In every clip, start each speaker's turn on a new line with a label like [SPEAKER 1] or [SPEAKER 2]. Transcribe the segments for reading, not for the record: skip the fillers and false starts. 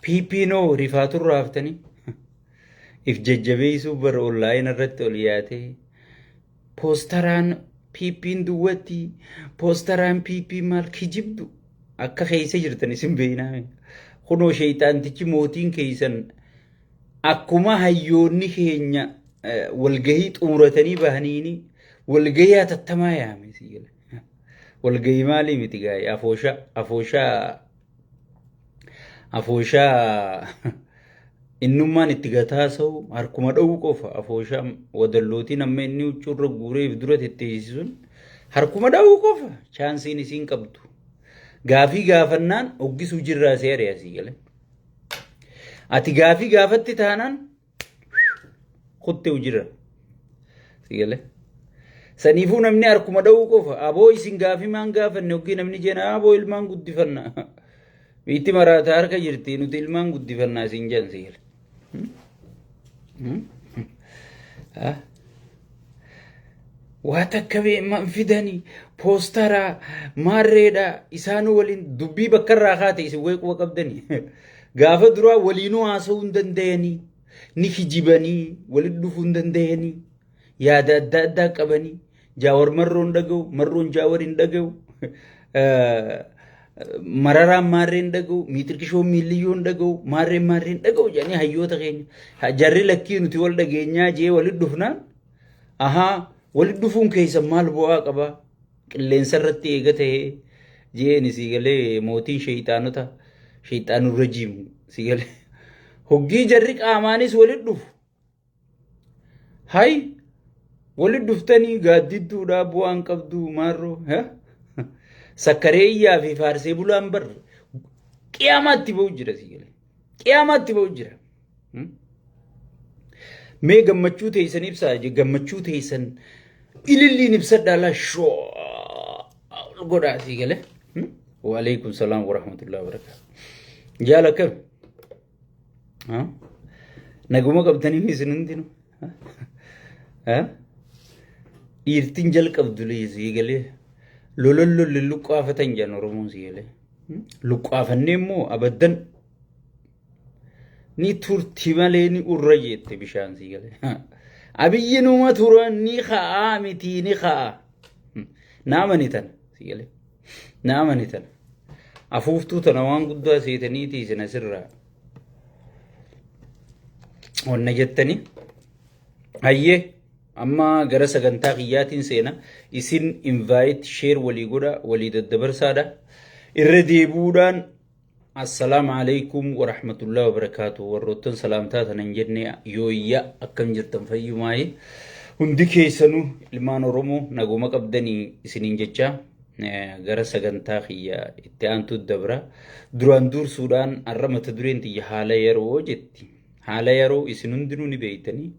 [SPEAKER 1] PPnoo rifaaturraa haftanii if jajjabeessuuf bara online irratti ol yaatee poostaraan PPn duwwatti poostaraan PP maal kijibdu akka keessa jirtan isin beeknaa. Kunoo sheeyxaantichi mootiin keessan akkuma hayyoonni keenya walgahii xumuratanii bahaniini walgahii hatattamaa yaame si gala. Walgahii maalii miti gaa'e afooshaa afooshaa afooshaa innummaan itti gataasa'u harkuma dha'uu qofa afooshaa wadallootiin amma inni huccuurra guuree if dura tetteessisuun harkuma dha'uu qofa chaansiin isiin qabdu. Gaafii gaafannaan hoggisuu jirraa si ari'a sii gale. Ati gaafii gaafatti taanaan kutte hojirra. Si gale. Saniifuu namni harkuma dha'uu qofa. Aboo isin gaafii maan gaafanne hoggii namni jeena aboo ilmaan guddifanna. Biitti maraataa harka jirti nuti ilmaan guddifannaa isin jedhan si gale. Waa takka beeman fidanii poostaraa maarreedha isaanuu waliin dubbii bakka irraa kaate isin wayii quba qabdanii. Gaafa duraa waliinuu haasa'uu hin danda'anii ni kijibanii walitti dhufuu hin danda'anii yaada adda addaa qabanii jaawar marroon dhaga'u marroon jaawar hin dhaga'u mararaan maarreen dhaga'u miixirqishoon miilliyyoon dhaga'u maarreen maarreen dhaga'u jedhanii hayyoota keenya jarri lakkii nuti wal dhageenyaa jee walitti dhufnaan Ahaa walitti dhufuun keessan maal bu'aa qaba? Qilleensa irratti eega ta'ee jeeni sii galee mootiin sheeyxaanota sheeyxaanur rajiim sii galee. Hoggii jarri qaamaanis walitti dhufu. Hay walitti dhuftanii gaaddidduudhaa bu'aan qabdu maarroo. Sakkaree iyyaa fi faarsee bulaan bar qiyaamaatti ba'u jira sii galee. Qiyaamaatti ba'u jira. Mee gammachuu teessan ibsaa gammachuu teessan ililliin ibsadhaa laa shoo godhaa sii galee. Waalaikum salaam warahmatullahi wabarakatuh. Jaala akkam? Naguma qabdanii isin hundinuu? Dhiirtiin jalqabdu sii galee lolan lolli luqqaafatan jedhan Oromoon sii galee. Luqqaafannee immoo abaddan Ni turti malee ni urra jette bishaan sii galee. Abiyyi numa tura ni ka'aa miti ni ka'a. Na amani tana sii galee. Na amani tana. Afuuftuu tana waan guddaa seetaniiti isin asirraa. Wanna jettani. Hayyee amma gara sagantaa kiyyaatiin seena. Isin invite share walii godha walii daddabarsaadha. Irra deebi'uudhaan Assalaamu alaikum warahmatullahi wabarakaatu. Warroottan salaamtaa tana hin jenne yooyya akkam jirtan fayyumaayi. Hundi keessanuu ilmaan Oromoo naguma qabdanii isiniin jecha gara sagantaa kiyya itti aantuu dabra. Duraan dursuudhaan har'a mata dureen tiyya haala yeroo jetti. Haala yeroo isin hundinuu ni beektanii.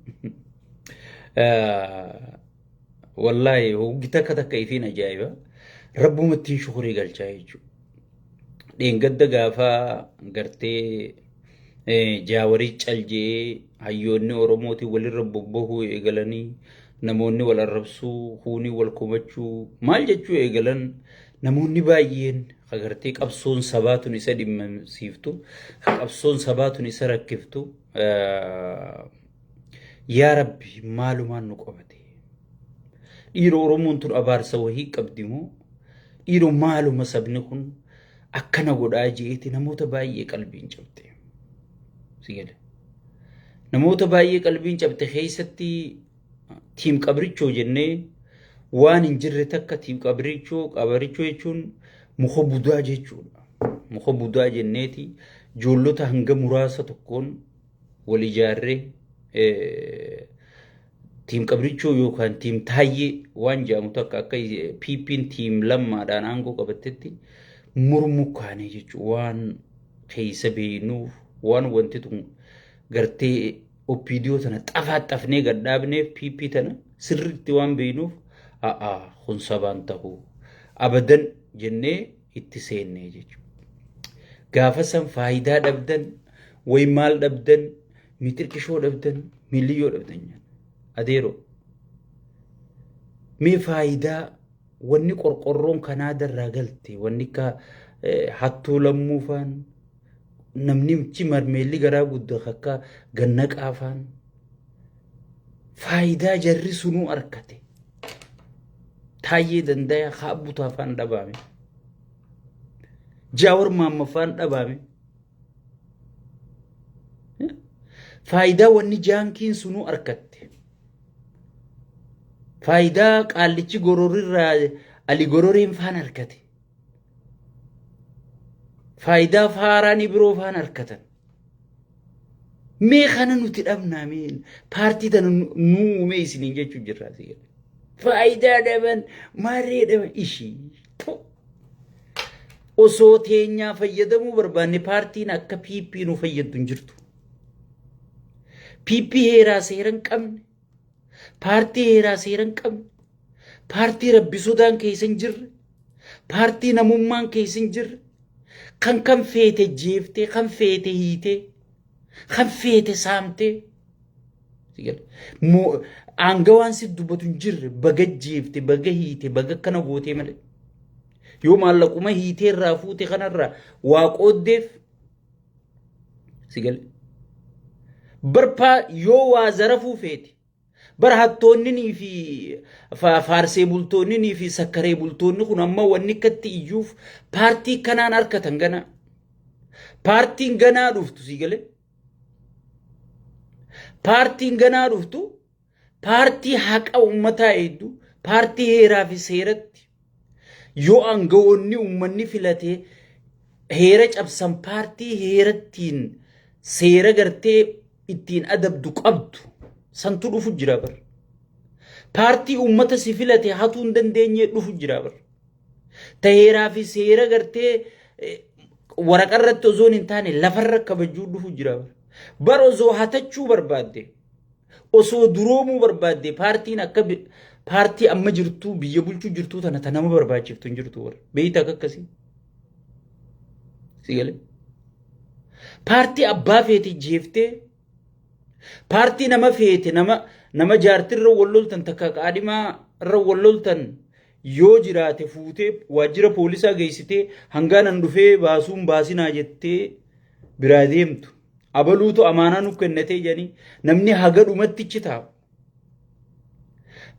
[SPEAKER 1] Wallaahi hoggi takka takka ifiin ajaa'iba. Rabbumattiin shukurii galchaa jechuudha. Dheengadda gaafa gartee jaawarii cal je'ee hayyoonni Oromootiin walirra bobbahuu eegalanii namoonni wal arrabsuu, kuunii wal komachuu maal jechuu eegalan namoonni baay'een agartee qabsoon sabaa tun isa dhimmamsiiftu, qabsoon sabaa tun isa rakkiftu yaa Rabbi maalumaan nu qabate. Dhiiroo Oromoon tun abaarsa wahii qabdi moo? Dhiiroo maaluma sabni kun akkana godhaa je'eeti namoota baay'ee qalbiin cabte. Si gale. Namoota baay'ee qalbiin cabte keessatti tiim qabrichoo jennee waan hin jirre takka tiim qabrichoo qabrichoo jechuun muka budaa jechuudha. Muka budaa jenneeti ijoollota hanga muraasa tokkoon wal ijaarree tiim qabrichoo yookaan tiim taayyee waan jedhamu takka akka PP'n tiim lammaadhaan aangoo qabattetti mormuu kaanee jechuudha waan keessa beeknuuf waan wanti tun gartee OPDO tana xafaaxafnee gad dhaabneef PP tana sirriitti waan beeknuuf a'aa kun sabaan ta'u abadan jennee itti seennee jechuudha. Gaafa san faayidaa dhabdan way maal dhabdan mixirqishoo dhabdan miliyyoo dhabdan nyaata. Adeeroo mee faayidaa wanni qorqorroon Kanaadarraa galte wanni akka hattuu lammuu faan Namnichi marmeelli garaa guddaa akka ganna qaafaan faayidaa jarri sunuu argate. Taayyee Dandaya Haabbutaa faan dhabaame. Jaawar Maamma faan dhabaame. Faayidaa wanni jaankiin sunuu argatte. Faayidaa qaallichi gororirraa Ali Gororeen faan argate. Faayidaa faaraanii biroo faan argatan. Mee kana nuti dhabnaa, mee paartii tana nuu uumee isiniin jechuu jirra asii gadi. Faayidaa dhaban, maarree dhaban, ishii. Osoo teenyaa fayyadamuu barbaanne, paartiin akka PP nu fayyaddu hin jirtu. PP heeraa seera hin qabne, paartii heeraa seera hin qabne, paartii rabbi sodaan keessa hin jirre, paartii namummaan keessa hin jirre, kan feete jeeftee, kan feete hiitee, kan feete saamtee, aangawaan si dubbatu hin jirre, baga jeefte, baga hiite, baga akkana gootee malee. Yoo maallaquma hiitee irraa fuute kanarraa waa qooddeef si gale. Barpaa yoo waa zarafuu feete, bara hattoonninii fi faarsee bultoonninii fi sakkaree bultoonni kun amma wanni akkatti iyyuuf paartii kanaan harkatan ganaa. Paartiin ganaa dhuftu, si galee. Paartiin ganaa dhuftu paartii haqa uummataa eegdu, paartii heeraa fi seeratti yoo aangawoonni uummanni filatee heera cabsan, paartii heerattiin seera gartee ittiin adabdu qabdu santu dhufu jira bar. Paartii uummata si filate hatuu hin dandeenye dhufu jira bar. Ta heeraa fi seera gartee waraqaa irratti osoo hin taane lafarra kabajuu dhufu jira bar. Bar osoo hatachuu barbaadde, osoo duroomuu barbaadde, paartiin akka paartii amma jirtuu biyya bulchuu jirtuu tana ta nama barbaachiftu hin jirtu warra. Beeyta akka akkasii. Si galee? Paartii abbaa feete jeeftee, paartii nama feete, nama jaartirra wal loltan takka qaadhimaa irra wal loltan yoo jiraate fuutee waajjira poolisaa geessitee hangaanan dhufee baasuun baasinaa jettee biraa deemtu. Abaluutu amaanaa nu kennatee jedhanii namni haga dhumatti ichi taa'u.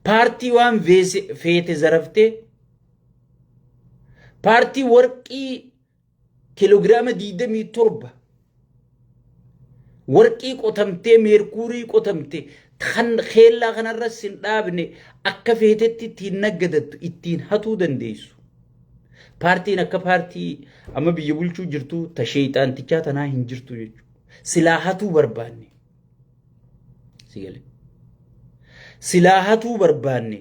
[SPEAKER 1] Paartii waan feete zaraftee, paartii warqii kiloogiraama 27 warqii qotamtee, meerkuurii qotamte kan keellaa kanarras hin dhaabne akka feetetti ittiin naggadattu, ittiin hatuu dandeessu. Paartiin akka paartii amma biyya bulchuu jirtu ta sheexaantichaa tanaa hin jirtu jechuudha. Silaa hatuu barbaanne. Si galee. Silaa hatuu barbaanne.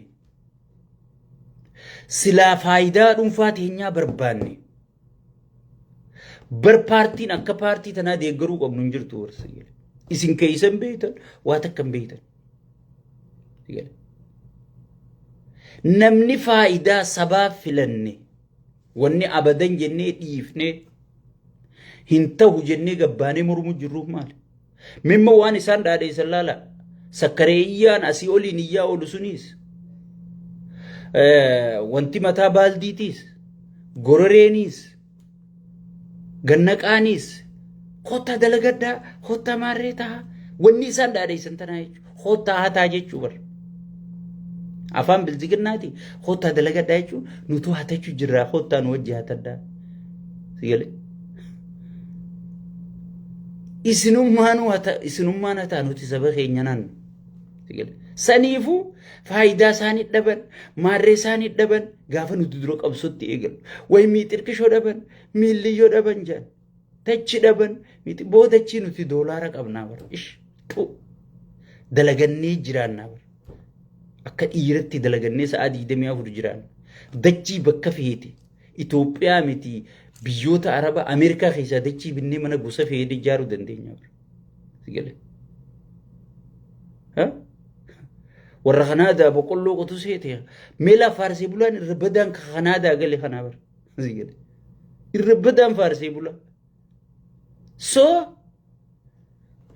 [SPEAKER 1] Silaa faayidaa dhuunfaa teenyaa barbaanne. Bar paartiin akka paartii tanaa deeggaruu qabnu hin jirtu warra. Isin keeysan beeytan, waa takka hin beeytan. Si galee. Namni faayidaa sabaa filanne, wanni abadan jennee dhiifnee hin ta'u jennee gabbaanee mormuu jirruuf maali? Mimma waan isaan dhaadheessan laala. Sakkareeyyaan asii oliin iyyaa oolu sunis, wanti mataa baaldiitiis, gororeeniis, gannaqaaniis, kottaa dalagadhaa, kottaa maarree ta'a. Wanni isaan dhaadheessan tanaa jechuudha. Kottaa hataa jechuu bara. Afaan bilziginnaati. Kottaa dalagadhaa jechuun nutu hatachuu jirraa, kottaa nu wajji hatadhaa. Si galee. Isinummaanuu hata, isinummaan hataa, nuti saba keenya naannu. Si galee. Saniifuu faayidaa isaanii dhaban, maarree isaanii dhaban gaafa nuti dura qabsootti eegalu. Wayi miixirqishoo dhaban, miilliyyoo dhaban jedhan. Tachi dhaban, miti boodachii nuti doolaara qabnaa bara. Ish, tu. Dalagannee jiraannaa bara. Akka dhiiratti dalagannee sa'a 24 jiraanna. Dachii bakka feete. Itoophiyaa miti, biyyoota Arabaa, Ameerikaa keessaa dachii binnee mana gosa feete ijaaruu dandeenya bara. Si galee? Ha? Warra Kanaadaa boqqolloo qotu seete. Meelaa faarsee bulaan irra badaan ka Kanaadaa gale kanaa bara. Si galee? Irra badaan faarsee bulaa. So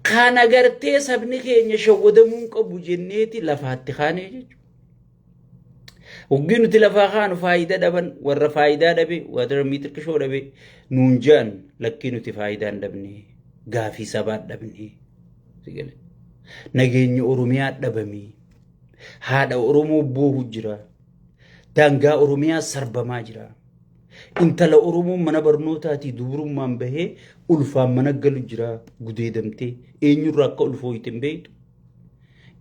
[SPEAKER 1] kana gartee sabni keenya shawwadamuu hin qabu jenneeti lafaatti kaanee jechuudha. Hoggii nuti lafaa kaanu faayidaa dhaban, warra faayidaa dhabe, warra miitirqishoo dhabe nuun je'an. Lakkii, nuti faayidaa hin dhabne, gaafii sabaa dhabne. Nageenyi Oromiyaa dhabame. Haadha Oromoo boohu jira. Daangaa Oromiyaa sarbamaa jira. Intala Oromoo mana barnootaatii dubrummaan bahee ulfaan mana galu jira, gudeedamtee, eenyurraa akka ulfooyte hin beektu.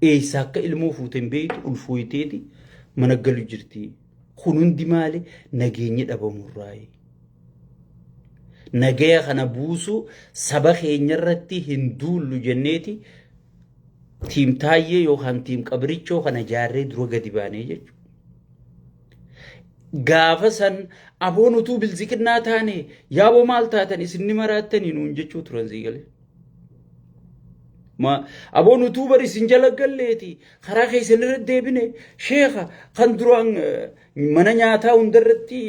[SPEAKER 1] Eessaa akka ilmoo fuute hin beektu, ulfooyteeti mana galu jirti. Kun hundi maali? Nageenyi dhabamurraayi. Nagaya kana buusuu saba keenya irratti hin duullu jenneeti team Taayyee yookaan team Qabrichoo kana jaarree dura gadi baanee jechuudha. Gaafa san aboon utuu bilziqinnaa taane, yaaboo maal taatan, isin ni maraattanii nuun jechuu turan sii galee. Ma aboon utuu bar isin jala galleeti karaa keessan irra deebine, sheeka kan duraan mana nyaataa hundarratti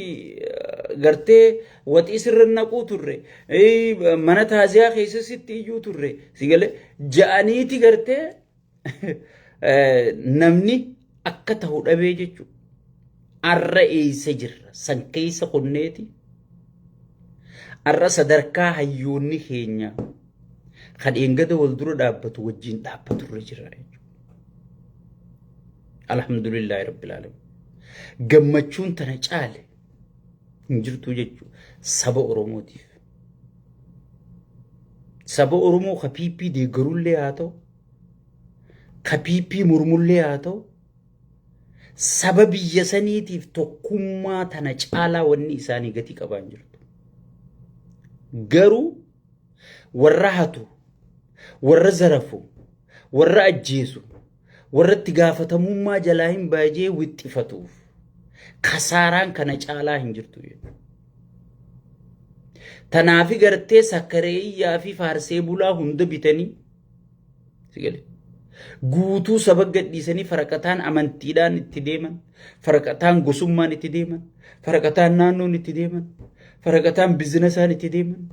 [SPEAKER 1] gartee waxii sirra naquu turre, mana taaziyaa keessa sitti iyyuu turre si galee ja'aniiti gartee namni akka ta'u dhabee jechuudha. Arra eessa jirra? San keessa qonneeti. Arra sadarkaa hayyoonni keenya kan eengada wal dura dhaabbatu wajjin dhaabbatu irra jira jechuudha. Alhamdulillaahi rabbil alamin. Gammachuun tana caale hin jirtu jechuudha saba Oromootiif. Saba Oromoo ka PP deeggarullee haa ta'u, ka PP mormullee haa ta'u, saba biyya saniitiif tokkummaa tana caalaa wanni isaanii gatii qabaan jirtu. Garuu warra hatu, warra zarafu, warra ajjeesu, warra itti gaafatamummaa jalaa hin baajee wixxifatuuf kasaaraan kana caalaa hin jirtu jechuudha. Tanaafi gartee sakkareeyyaa fi faarsee bulaa hunda bitanii guutuu saba gadhiisanii faraqataan amantiidhaan itti deeman, faraqataan gosummaan itti deeman, faraqataan naannoon itti deeman, faraqataan bizinasaan itti deeman,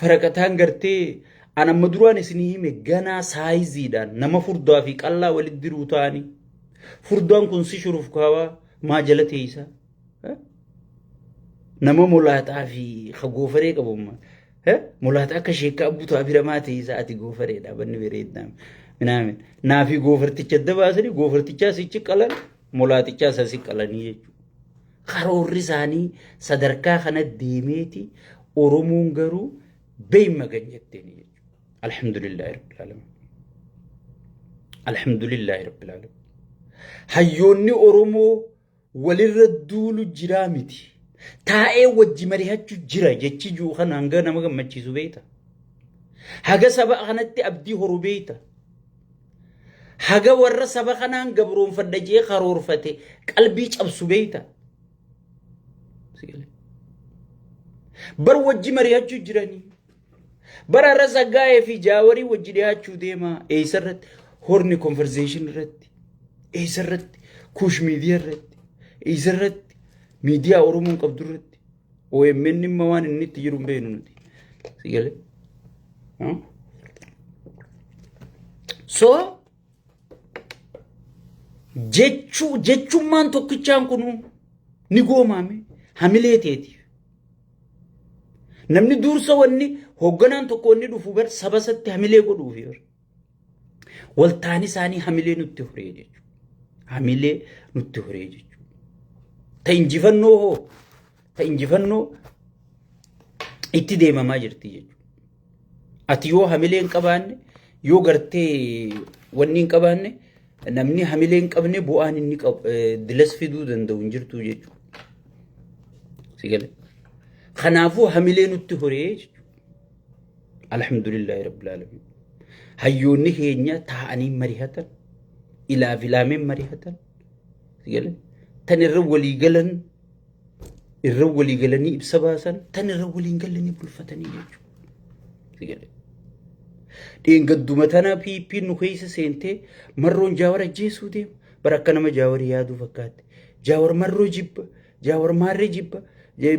[SPEAKER 1] faraqataan gartee an amma duraan isinii hime ganaa saayiziidhaan nama furdaa fi qallaa walitti diruu ta'anii furdaan kun si shuruuf kaawaa maa jala teessaa. Nama molaaxaa fi ka goofaree qabu molaaxaa akka sheekkaa butaa biramaa teessaa, ati goofareedha banni bareeddaa minaamin naafi goofarticha adda baasanii goofartichaa sichi qalan, molaaxichaa isa si qalanii jechuudha. Karoorri isaanii sadarkaa kana deemeeti, Oromoon garuu beeyma gan jetteeni jechuudha. Alhamdulillaahi rabbil alamin. Alhamdulillaahi rabbil alamin. Hayyoonni Oromoo walirra duulu jiraa miti. Taa'ee wajji mari'achuu jira jechi jiru kana hanga nama gammachiisu beekta. Haga saba kanatti abdii horu beekta. Haga warra saba kanaan gabroonfadha jee karoorfate qalbii cabsu beekta. Bar wajji mari'achuu jiranii. Bara har'a Saggaayee fi Jaawarii wajji dhiyaachuu deema. Eessarratti? Horn Conversation irratti. Eessarratti? Kuush Miidiyaa irratti. Eessarratti? Miidiyaa Oromoon qabdu irratti. OMN immoo waan inni itti jiru hin beeknu nuti. Si galee? So jechuu jechummaan tokkichaan kunuu ni goomaame hamilee teetiif. Namni dursa wanni hoogganaan tokko wanni dhufu bar saba isatti hamilee godhuufi bar. Waltaan isaanii hamilee nutti horee jechuudha. Hamilee nutti horee jechuudha. Ta injifannoo hoo, ta injifannoo itti deemamaa jirti jechuudha. Ati yoo hamilee hin qabaanne, yoo gartee wanni hin qabaanne, namni hamilee hin qabne bu'aan inni dilas fiduu danda'u hin jirtu jechuudha. Si galee? Kanaafuu hamilee nutti horee jechuudha. Alhamdulillaahi rabbil aalamiin. Hayyoonni keenya taa'anii marihatan, ilaaf ilaameen marihatan, si galee? Tan irra walii galan, irra walii galanii ibsa baasan, tan irra waliin galanii bulfatanii jechuudha. Si galee? Dheengadduma tana PP'n nu keessa seentee Marroon Jaawar ajjeesuu deema. Bara akka nama Jaawarii yaaduu fakkaatti. Jaawar Marroo jibba, Jaawar Maarree jibba,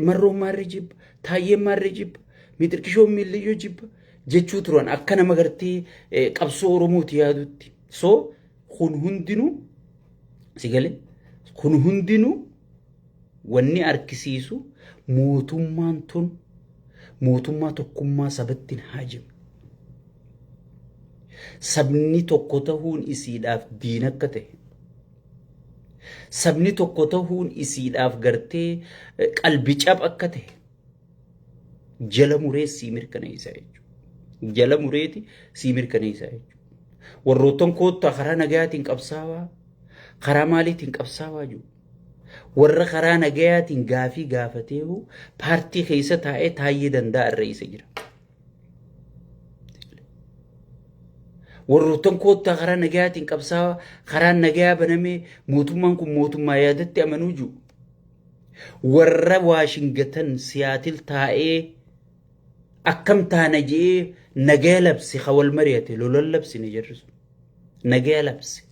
[SPEAKER 1] Marroon Maarree jibba, Taayyeen Maarree jibba, Mixirqishoon Miilliyyoo jibba jechuu turan akka nama gartee qabsoo Oromooti yaadutti. So kun hundinuu, si galee, kun hundinuu Wanni arkisiisu mootummaan tun mootummaa tokkummaa sabatti hin haajamne. Sabni tokko tahuun isiidhaaf diina akka ta'e. Sabni tokko tahuun isiidhaaf gartee qalbi cap akka ta'e. Jala muree sii mirkaneessaa jechuudha. Jala mureeti sii mirkaneessaa jechuudha. Warroottan koottaa karaa nagayaatiin qabsaawaa, karaa maaliitiin qabsaawaa jiru. Warra karaa nagayaatiin gaafii gaafateehu paartii keessa taa'ee taayyee danda'a irra isa jira. Warroottan koottaa karaa nagayaatiin qabsaawaa, karaan nagayaa banamee mootummaan kun mootummaa yaadatti amanuu jiru. Warra Waashingatan Siyaatil taa'ee akkam taana je'ee nagaya labse ka wal mari'ate lolan labsine jarri sun. Nagaya labse.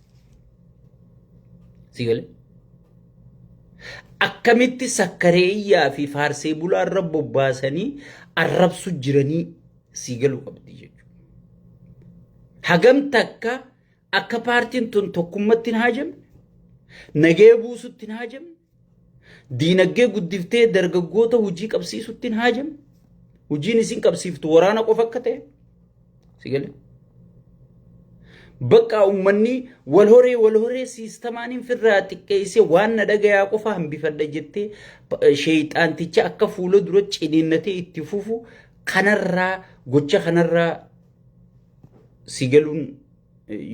[SPEAKER 1] Si galee? Akkamitti sakkareeyyaa fi faarsee bulaa irra bobbaasanii arrabsu jiranii sii galuu qabdi jechuudha. Hagam takka akka paartiin tun tokkummatti hin haajamne, nagaya buusutti hin haajamne, diinagdee guddiftee dargaggoota hojii qabsiisutti hin haajamne, hojiin isin qabsiiftu waraana qofa akka ta'e si galee. Bakka uummanni wal horee wal horee siistamaaniin firraa xiqqeessee waan na dhagayaa qofa hambifadha jettee sheeyxaanticha akka fuula dura ciniinnatee itti fufu kanarraa gocha kanarraa si galuun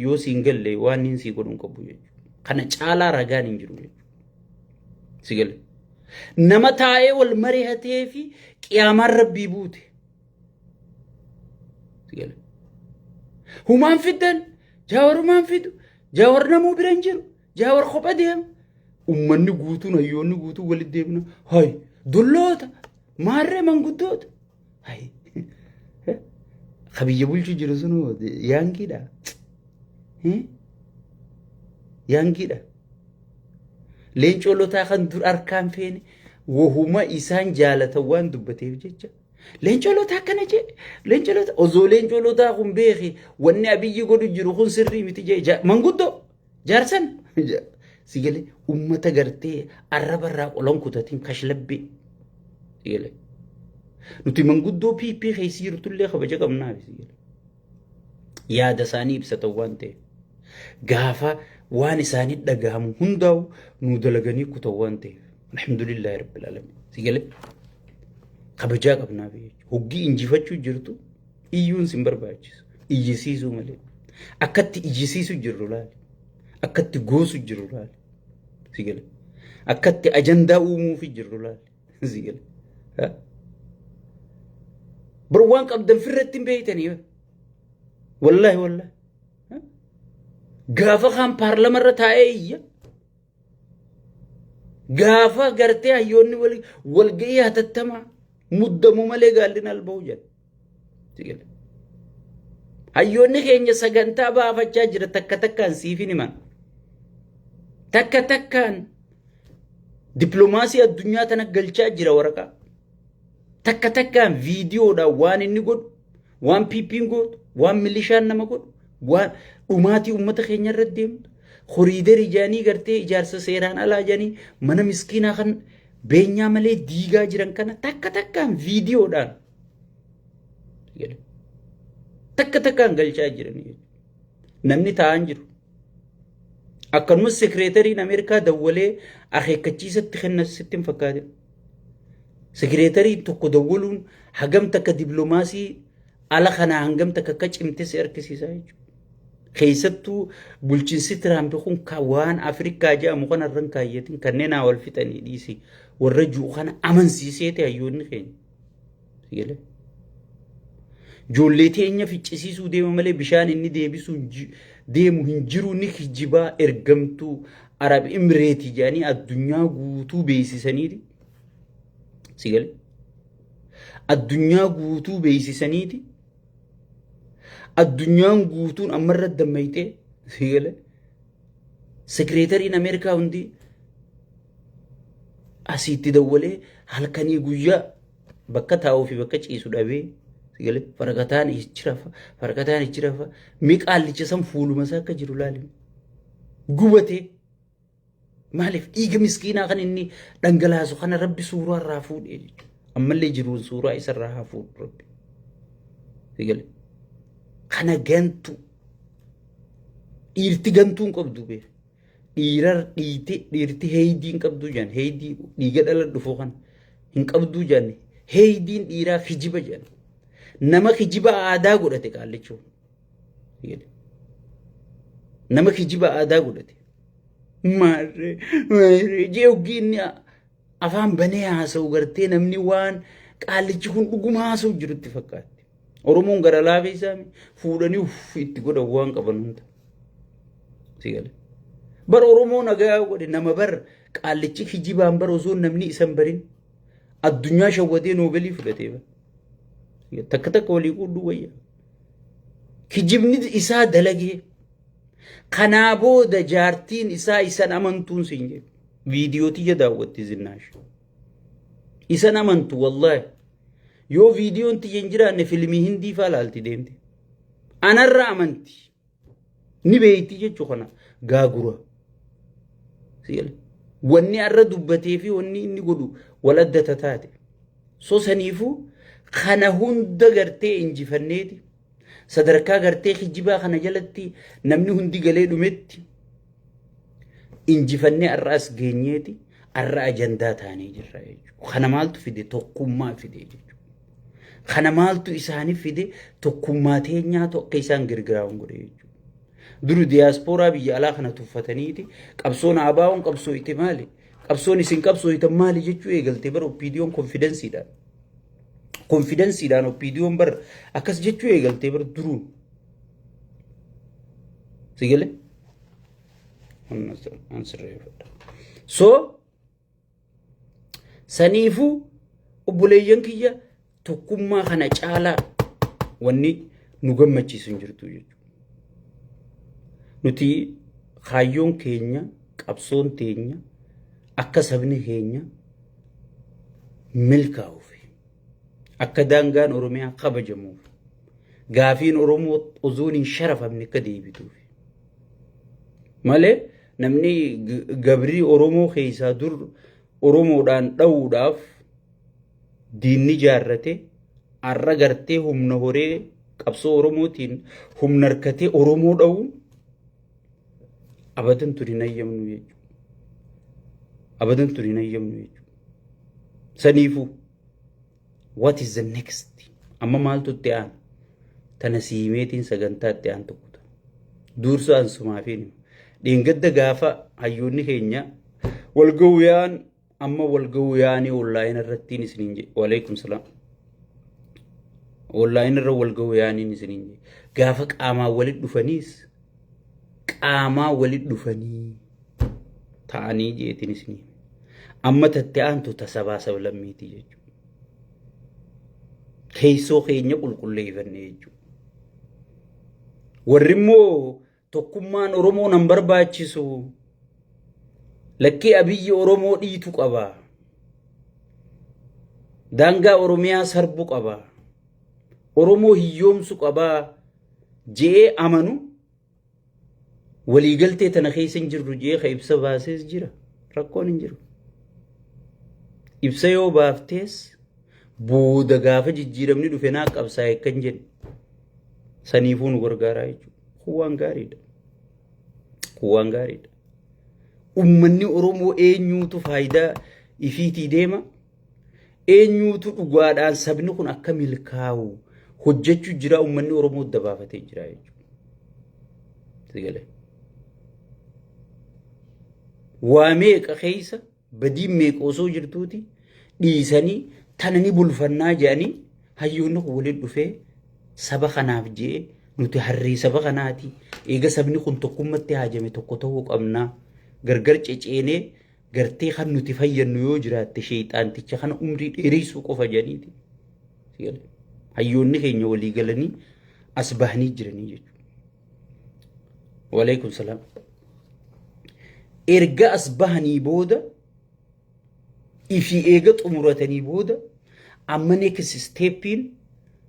[SPEAKER 1] yoo si hin galle waan inni si godhu hin qabu jechuudha. Kana caalaa ragaan hin jiru jechuudha. Si gale. Nama taa'ee wal mari'atee fi qiyaamaan rabbii buute. Si gale. Humaan fiddan jaawar humaan fidu jaawar namuu bira hin jiru jaawar kopha deema. Uummanni guutuun hayyoonni guutuun walitti deemna. Hay dulloota maarree manguddoota. Hay ka biyya bulchu jiru sun yaankiidha. Yaankiidha. Leencoo lotaa kan dur harkaan feene wahuma isaan jaalatan waan dubbateef jecha. Leencoo lotaa akkana jee leencoo lotaa osoo leencoo lotaa kun beeki wanni abiyyi godhu jiru kun sirrii miti jee manguddoo jaarsan si galee ummata gartee arraba irraa qolan kutatiin kashlabbee si galee. Nuti manguddoo PP keessa jirtullee kabaja qabnaaf si galee. Yaada isaanii ibsatan waan ta'eef. Gaafa waan isaanii dhagahamu hundaa'u nu dalaganii kutan waan ta'eef. Alhamdulillahi rabbil alamin. Si galee kabajaa qabnaaf jechuudha. Hoggii injifachuu jirtu iyyuun sin barbaachisu. Iyyisiisuu malee. Akkatti iyyisiisu jirru laali. Akkatti goosu jirru laali. Si galee. Akkatti ajandaa uumuufi jirru laali. Si galee. Bar waan qabdan firratti hin beeytanii. Wallaahi wallaahi. Gaafa kaan paarlamarra taa'ee iyya. Gaafa gartee hayyoonni walga'ii hatattamaa muddamu malee gaalli alba'u jedha. Hayyoonni keenya sagantaa baafachaa jira takka takkaan siif hin himan. Takka takkaan dippiloomaasii addunyaa tana galchaa jira waraqaa. Takka takkaan viidiyoodhaan waan inni godhu, waan PP'n gootu, waan milishaan nama godhu, waan dhumaatii uummata keenya irra deemtu, koriidarii jedhanii gartee ijaarsa seeraan alaa jedhanii mana miskiinaa kan beenyaa malee diigaa jiran kana takka takkaan viidiyoodhaan takka takkaan galchaa jiranii namni taa'an jiru. Akkanumas sekireetariin Ameerikaa dawwalee akeekkachiisatti kenna sitti hin fakkaatin. Sekireetariin tokko dawwaluun hagam takka dippiloomaasii ala kanaa hangam takka akka cimte si argisiisa jechuudha. Keessattuu bulchiinsi Tiraamp kun waan Afrikaa jedhamu kana irra hin kaayyatin kanneen haa wal fixanii dhiisi warra jiru kana amansiisee ta'e hayyoonni keenya. Sigalee. Ijoollee teenya ficcisiisuu deema malee bishaan inni deebisuu deemu hin jiru ni kijibaa ergamtuu Arab Imireetii jedhanii addunyaa guutuu beeksisaniiti. Sigalee. Addunyaa guutuu beeksisaniiti. Addunyaan guutuun ammarra dammayxee sigalee. Sekireetariin Ameerikaa hundi asiitti dawwalee halkanii guyyaa bakka taa'uu fi bakka ciisu dhabee sigalee faraqataan ichi rafa faraqataan ichi rafa mee qaallicha san fuuluma isaa akka jiru laali gubatee. Maaliif dhiiga miskiinaa kan inni dhangalaasu kana Rabbi suuraa irraa fuudhee jechuudha. Ammallee jiruun suuraa isarraa haa fuudhu Rabbi. Sigale. Kana gantu. Dhiirti gantuu hin qabdu beeku. Dhiirar dhiiti dhiirti heeydii hin qabduu jedhan, heeydii dhiiga dhala dhufu kana hin qabduu jedhan, heeydiin dhiiraa kijiba jedhan. Nama kijiba aadaa godhate qaallichuu. Nama kijiba aadaa godhate. Maarree maarree jee oggii inni afaan banee haasa'u gartee namni waan qaallichi kun dhuguma haasa'u jirutti fakkaatti. Oromoon gara laafee isaa fuudhanii uff itti godhan waan qaban hunda. Si gale. Bar Oromoo nagaa godhe nama bar qaallichi kijibaan bar osoo namni isa hin barin addunyaa shawwadee noobelii fudhatee bar. Takka takka walii quudduu wayya. Kijibni isaa dalagee. Kanaa booda jaartiin isaa isan amantuun siin jedhu. Viidiyoo tiyya daawwatti Zinnaash. Isan amantu wallaahi. Yoo viidiyoon tiyya hin jiraanne filimii hindii faa laalti deemte. Anarra amanti. Ni beeyti jechuu kana gaagura. Si'ala. Wanni arra dubbatee fi wanni inni godhu wal adda tataate. So saniifuu kana hunda gartee injifanneeti. Sadarkaa gartee kijibaa kana jalatti namni hundi galee dhumetti injifannee har'a as geenyeeti har'a ajandaa taanee jirra jechuudha. Kana maaltu fide? Tokkummaa fide jechuudha. Kana maaltu isaaniif fide? Tokkummaa teenyaatu akka isaan girgiraa'uun godhe jechuudha. Duru diyaaspooraa biyya alaa kana tuffataniiti qabsoon ABO'n qabsoo itti maali? Qabsoon isin qabsoo itti maali jechuu eegalte bara OPDO'n konfidensiidhaan. Konfidensiidhaan OPDO'n bara akkas jechuu eegaltee bara duruun. Si galee? An sirreeffadha. So saniifuu obboleeyyan kiyya, tokkummaa kana caalaa wanni nu gammachiisu hin jirtu jechuudha. Nuti kaayyoon keenya, qabsoon teenya akka sabni keenya milkaa'uuf, akka daangaan Oromiyaa kabajamuuf, gaafiin Oromoo osoo hin sharafamne akka deebituuf malee namni gabrii Oromoo keessaa dur Oromoodhaan dha'uudhaaf diinni jaarrate har'a gartee humna horee qabsoo Oromootiin humna harkatee Oromoo dha'uun abadan tun hin hayyamnu jechuudha. Abadan tun hin hayyamnu jechuudha. Saniifuu what is the next? Amma maaltu itti aana? Tana siimeetiin sagantaa itti aantu kuta. Dursa ansumaafiin dheengadda gaafa hayyoonni keenya wal ga'uu yaa'an, amma wal ga'uu yaa'anii online irrattiin isiniin jedhe. Waalaikum salaam. Online irra wal ga'uu yaa'aniin isiniin jedhe. Gaafa qaamaan walitti dhufaniis qaamaa walitti dhufanii ta'anii jeetiin isinii. Amma tatti aantu ta sabaa sablammiiti jechuudha. Keessoo keenya qulqulleeffanne jechuudha. Warri immoo tokkummaan Oromoo nan barbaachisu, lakkii Abiyyi Oromoo dhiitu qaba. Daangaa Oromiyaa sarbu qaba. Oromoo hiyyoomsu qaba je'ee amanu, waliigaltee tana keessa hin jirru je'ee ka ibsa baasees jira. Rakkoon hin jiru. Ibsa yoo baaftees booda gaafa jijjiiramni dhufe naa qabsaa'e kan jedhu saniifuu nu gargaaraa jechuudha. Kun waan gaariidha. Kun waan gaariidha. Uummanni Oromoo eenyuutu faayidaa ifiitii deema? Eenyuutu dhugaadhaan sabni kun akka milkaa'u hojjechuu jira? Uummanni Oromoo dabaafatee jira jechuudha. Waa meeqa keessa badiin meeqa osoo jirtuuti dhiisanii tana ni bulfannaa jedhanii hayyoonni kun waliin dhufee saba kanaaf je'ee nuti harree saba kanaati, eega sabni kun tokkummatti haajame tokko ta'uu qabnaa, gargar ceceenee gartee kan nuti fayyannu yoo jiraatte sheexaanticha kana umrii dheereessuu qofa jedhaniiti. Hayyoonni keenya walii galanii as bahanii jiranii jechuudha. Waleekum salaam. Erga as bahanii booda, ifii eega xumuratanii booda, amma next stepiin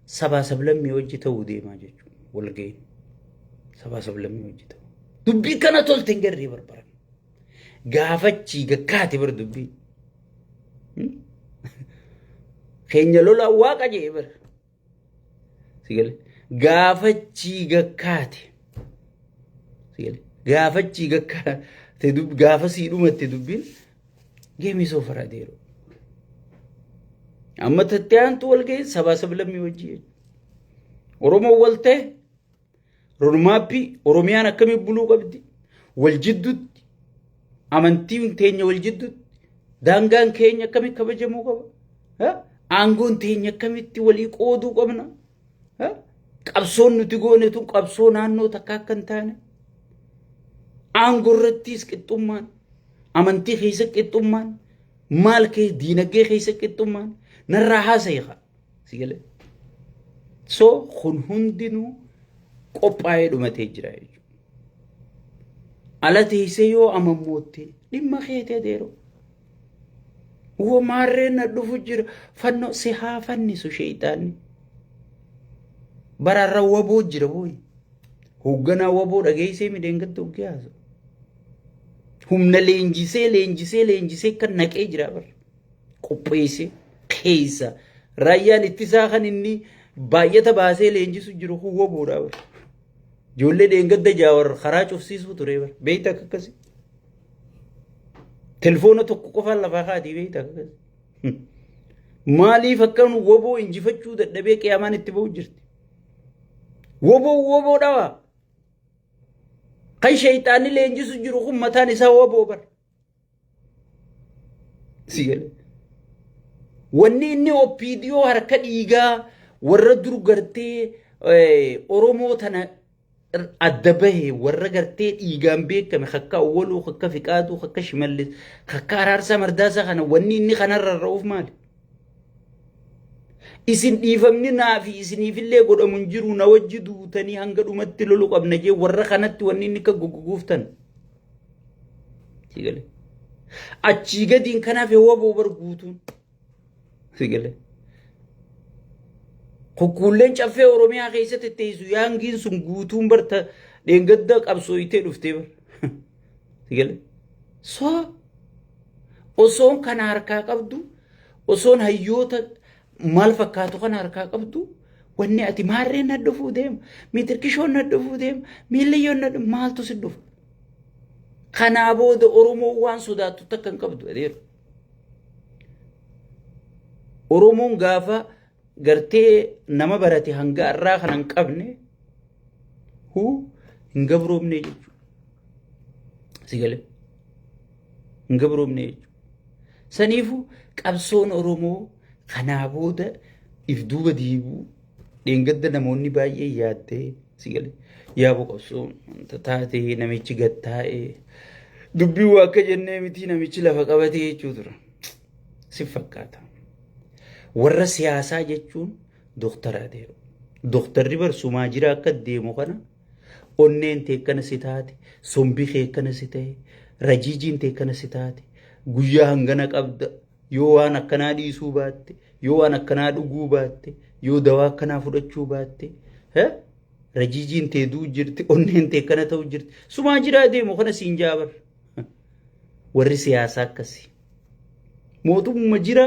[SPEAKER 1] sabaa sablammii hojii ta'uu deemaa jechuudha. Walga'iin sabaa sablammii hojii ta'uu. Dubbii kana tolte hin garree barbaran. Gaafachii gakkaate bar dubbii. Keenya lolaa waaqa jee bar. Sigale. Gaafachii gakkaate. Sigale. Gaafachii gakkaate gaafa sii dhumatte dubbiin geemii soofara adeero. Amma tattee aantu wal ga'e sabaa sablammii wajjii jechuudha. Oromoon wal ta'e roodmaappii Oromiyaan akkamiin buluu qabdi wal jidduutti amantiin teenya wal jidduutti daangaan keenya akkamitti kabajamuu qaba aangoon teenya akkamitti walii qooduu qabna qabsoon nuti goone tun qabsoo naannoo takka akka hin taane aangoo irrattis qixxummaan amantii keessa qixxummaan maal kee diinagdee keessa qixxummaan narraa haasa'i haa si galee. So kun hundinuu qophaa'ee dhumatee jira jechuudha. Ala teessee yoo amammootte dhimma keeti adeero. Woo maarreen na dhufu jira fannoo si haa fannisu sheeyxaanni. Baraarra waboo jira booyi. Hoogganaa waboo dhageessee midheengadda oggee haasa'u. Humna leenjisee leenjisee leenjisee kan naqee jira bara. Qopheessee keessa raayyaan ittisaa kan inni baay'ata baasee leenjisu jiru kun waboodha bara. Ijoollee dheengadda jaawar karaa cufsiisuu ture bara. Beeyta akka akkasii. Telefoona tokko qofaan lafaa kaatii beeyta akka akkasii. Maaliif akkan waboo injifachuu dadhabee qiyaamaan itti ba'u jirti? Waboo waboo dhawaa. Kan sheeyxaanni leenjisu jiru kun mataan isaa waboo bara. Si galee. Wanni inni OPDO harka dhiigaa warra dur gartee Oromoo tana adda bahe warra gartee dhiigaan beekame kakka Awwaluu, kakka Fiqaaduu, kakka Shimallis, kakka Araarsaa Mardaasaa kana wanni inni kanarra ra'uuf maali? Isin dhiifamni naa fi isiniifillee godhamu hin jiru na wajji duutanii hanga dhumatti lolu qabna jee warra kanatti wanni inni akka gugguuftan. Si galee. Achii gadiin kanaaf waboo bar guutuun. Si galee. Kukkuulleen caffee Oromiyaa keessatti teessu yaangiin sun guutuun barta dheengadda qabsooyitee dhuftee bar. Si galee. So osoon kana harkaa qabdu osoon hayyoota maal fakkaatu kana harkaa qabdu wanni ati maarreen na dhufuu deema miitirkishoon na dhufuu deema miilliyyoon na dhufu maaltu si dhufa. Kanaa booda Oromoon waan sodaattu takka hin qabdu adeero. Oromoon gaafa gartee nama barate hanga har'aa kana hin qabne huu hin gabroomne jechuudha. Si galee hin gabroomne jechuudha. Saniifuu qabsoon Oromoo kanaa booda if duuba deebi'uu dheengadda namoonni baay'ee yaaddee si galee yaaboo qabsoon wanta taatee namichi gad taa'ee dubbii waa akka jennee miti namichi lafa qabatee jechuu tura. Si fakkaata. Warra siyaasaa jechuun doktara adeero. Doktarri barsumaa jira akka deemu kana onneen tee akkana si taate, sombi kee akkana si ta'e, rajiijiin tee akkana si taate, guyyaa hangana qabda, yoo waan akkanaa dhiisuu baatte, yoo waan akkanaa dhuguu baatte, yoo dawaa akkanaa fudhachuu baatte, rajiijiin tee du'u jirti, onneen tee akkana ta'u jirti. Sumaa jiraa deemu kana siin jaabar. Warri siyaasaa akkasi. Mootumma jira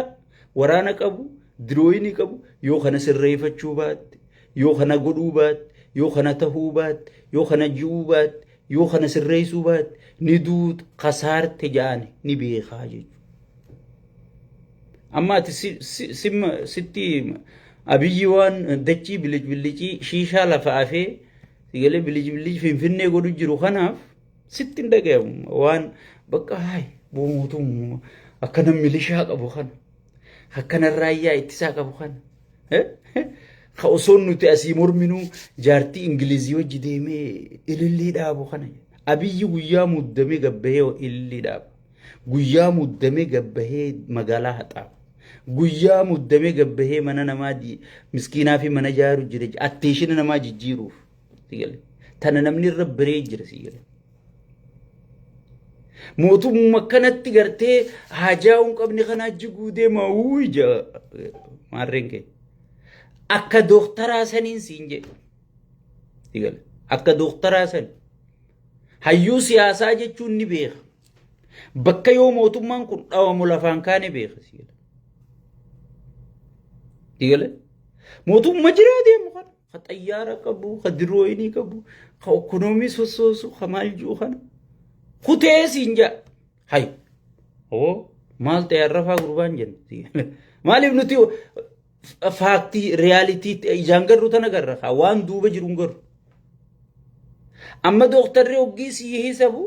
[SPEAKER 1] waraana qabu, dirooyinii qabu, yoo kana sirreeffachuu baatte, yoo kana godhuu baatte, yoo kana tahuu baatte, yoo kana ji'uu baatte, yoo kana sirreessuu baatte, ni duutu kasaarte ja'ani ni beekaa jechuudha. Amma ati sitti Abiyyi waan dachii bilic bilicii shiishaa lafa afee sigalee bilic bilic finfinnee godhu jiru kanaaf sitti hin dhagayamu waan bakka haay mootummaa akkana milishaa qabu kana akkana raayyaa ittisaa qabu kana ka osoo nuti asii morminuu jaartii Ingilizii wajji deemee ilillii dhaabu kana Abiyyi guyyaa muddamee gabbahee ilillii dhaaba. Guyyaa muddamee gabbahee magaalaa haxaa'a. Guyyaa muddamee gabbahee mana namaa miskiinaa fi mana jaaru jira atteeshina namaa jijjiiruuf. Tana namni irra biree jira si gale. Mootummaa kanatti gartee haajaa hin qabne kanaa jiguu deema ija maarreen kee. Akka dooktaraa saniin siin jedhe. Akka dooktaraa sani. Hayyuu siyaasaa jechuun ni beeka. Bakka yoo mootummaan kun dhawamu lafaan kaane beeka si gala. Si gala. Mootummaa jiraa deemu kana. Ka xayyaara qabu, ka dirooyinii qabu, ka ekonoomii sossoosu, ka maal jiru kana. Kutee siin jaa. Hay. Oo maal ta'e arrafaa gurbaan jenne. Maaliif nuti faaktii riyaalitii ijaan garru tana garra kaa waan duuba jiru hin garru. Amma dooktarri hoggii sii hisabu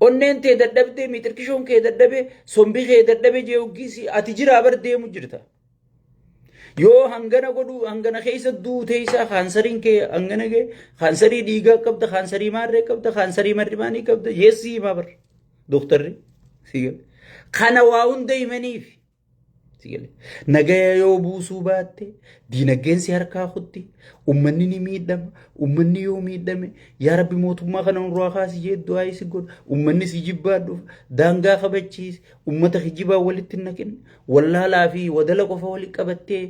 [SPEAKER 1] onneen tee dadhabdee miixirkishoon kee dadhabee sombi kee dadhabee jee hoggii sii ati jiraa bar deemu jirta. Yoo hangana godhu hangana keessa duutee isaa kaansariin kee hangana ga'e kaansarii dhiigaa qabda kaansarii maarree qabda kaansarii marrimaanii qabda yeessii himaa bar dooktarri. Kana waa hunda himaniif. Nagaya yoo buusuu baatte diinagdeen si harkaa kutti ummanni ni miidhama ummanni yoo miidhame yaa rabbi mootummaa kana nurraa kaasi jee du'aa si godha ummanni si jibbaa dhufa daangaa kabachiisi ummata kijibaa walitti hin naqin wallaalaa fi wadala qofa walitti qabattee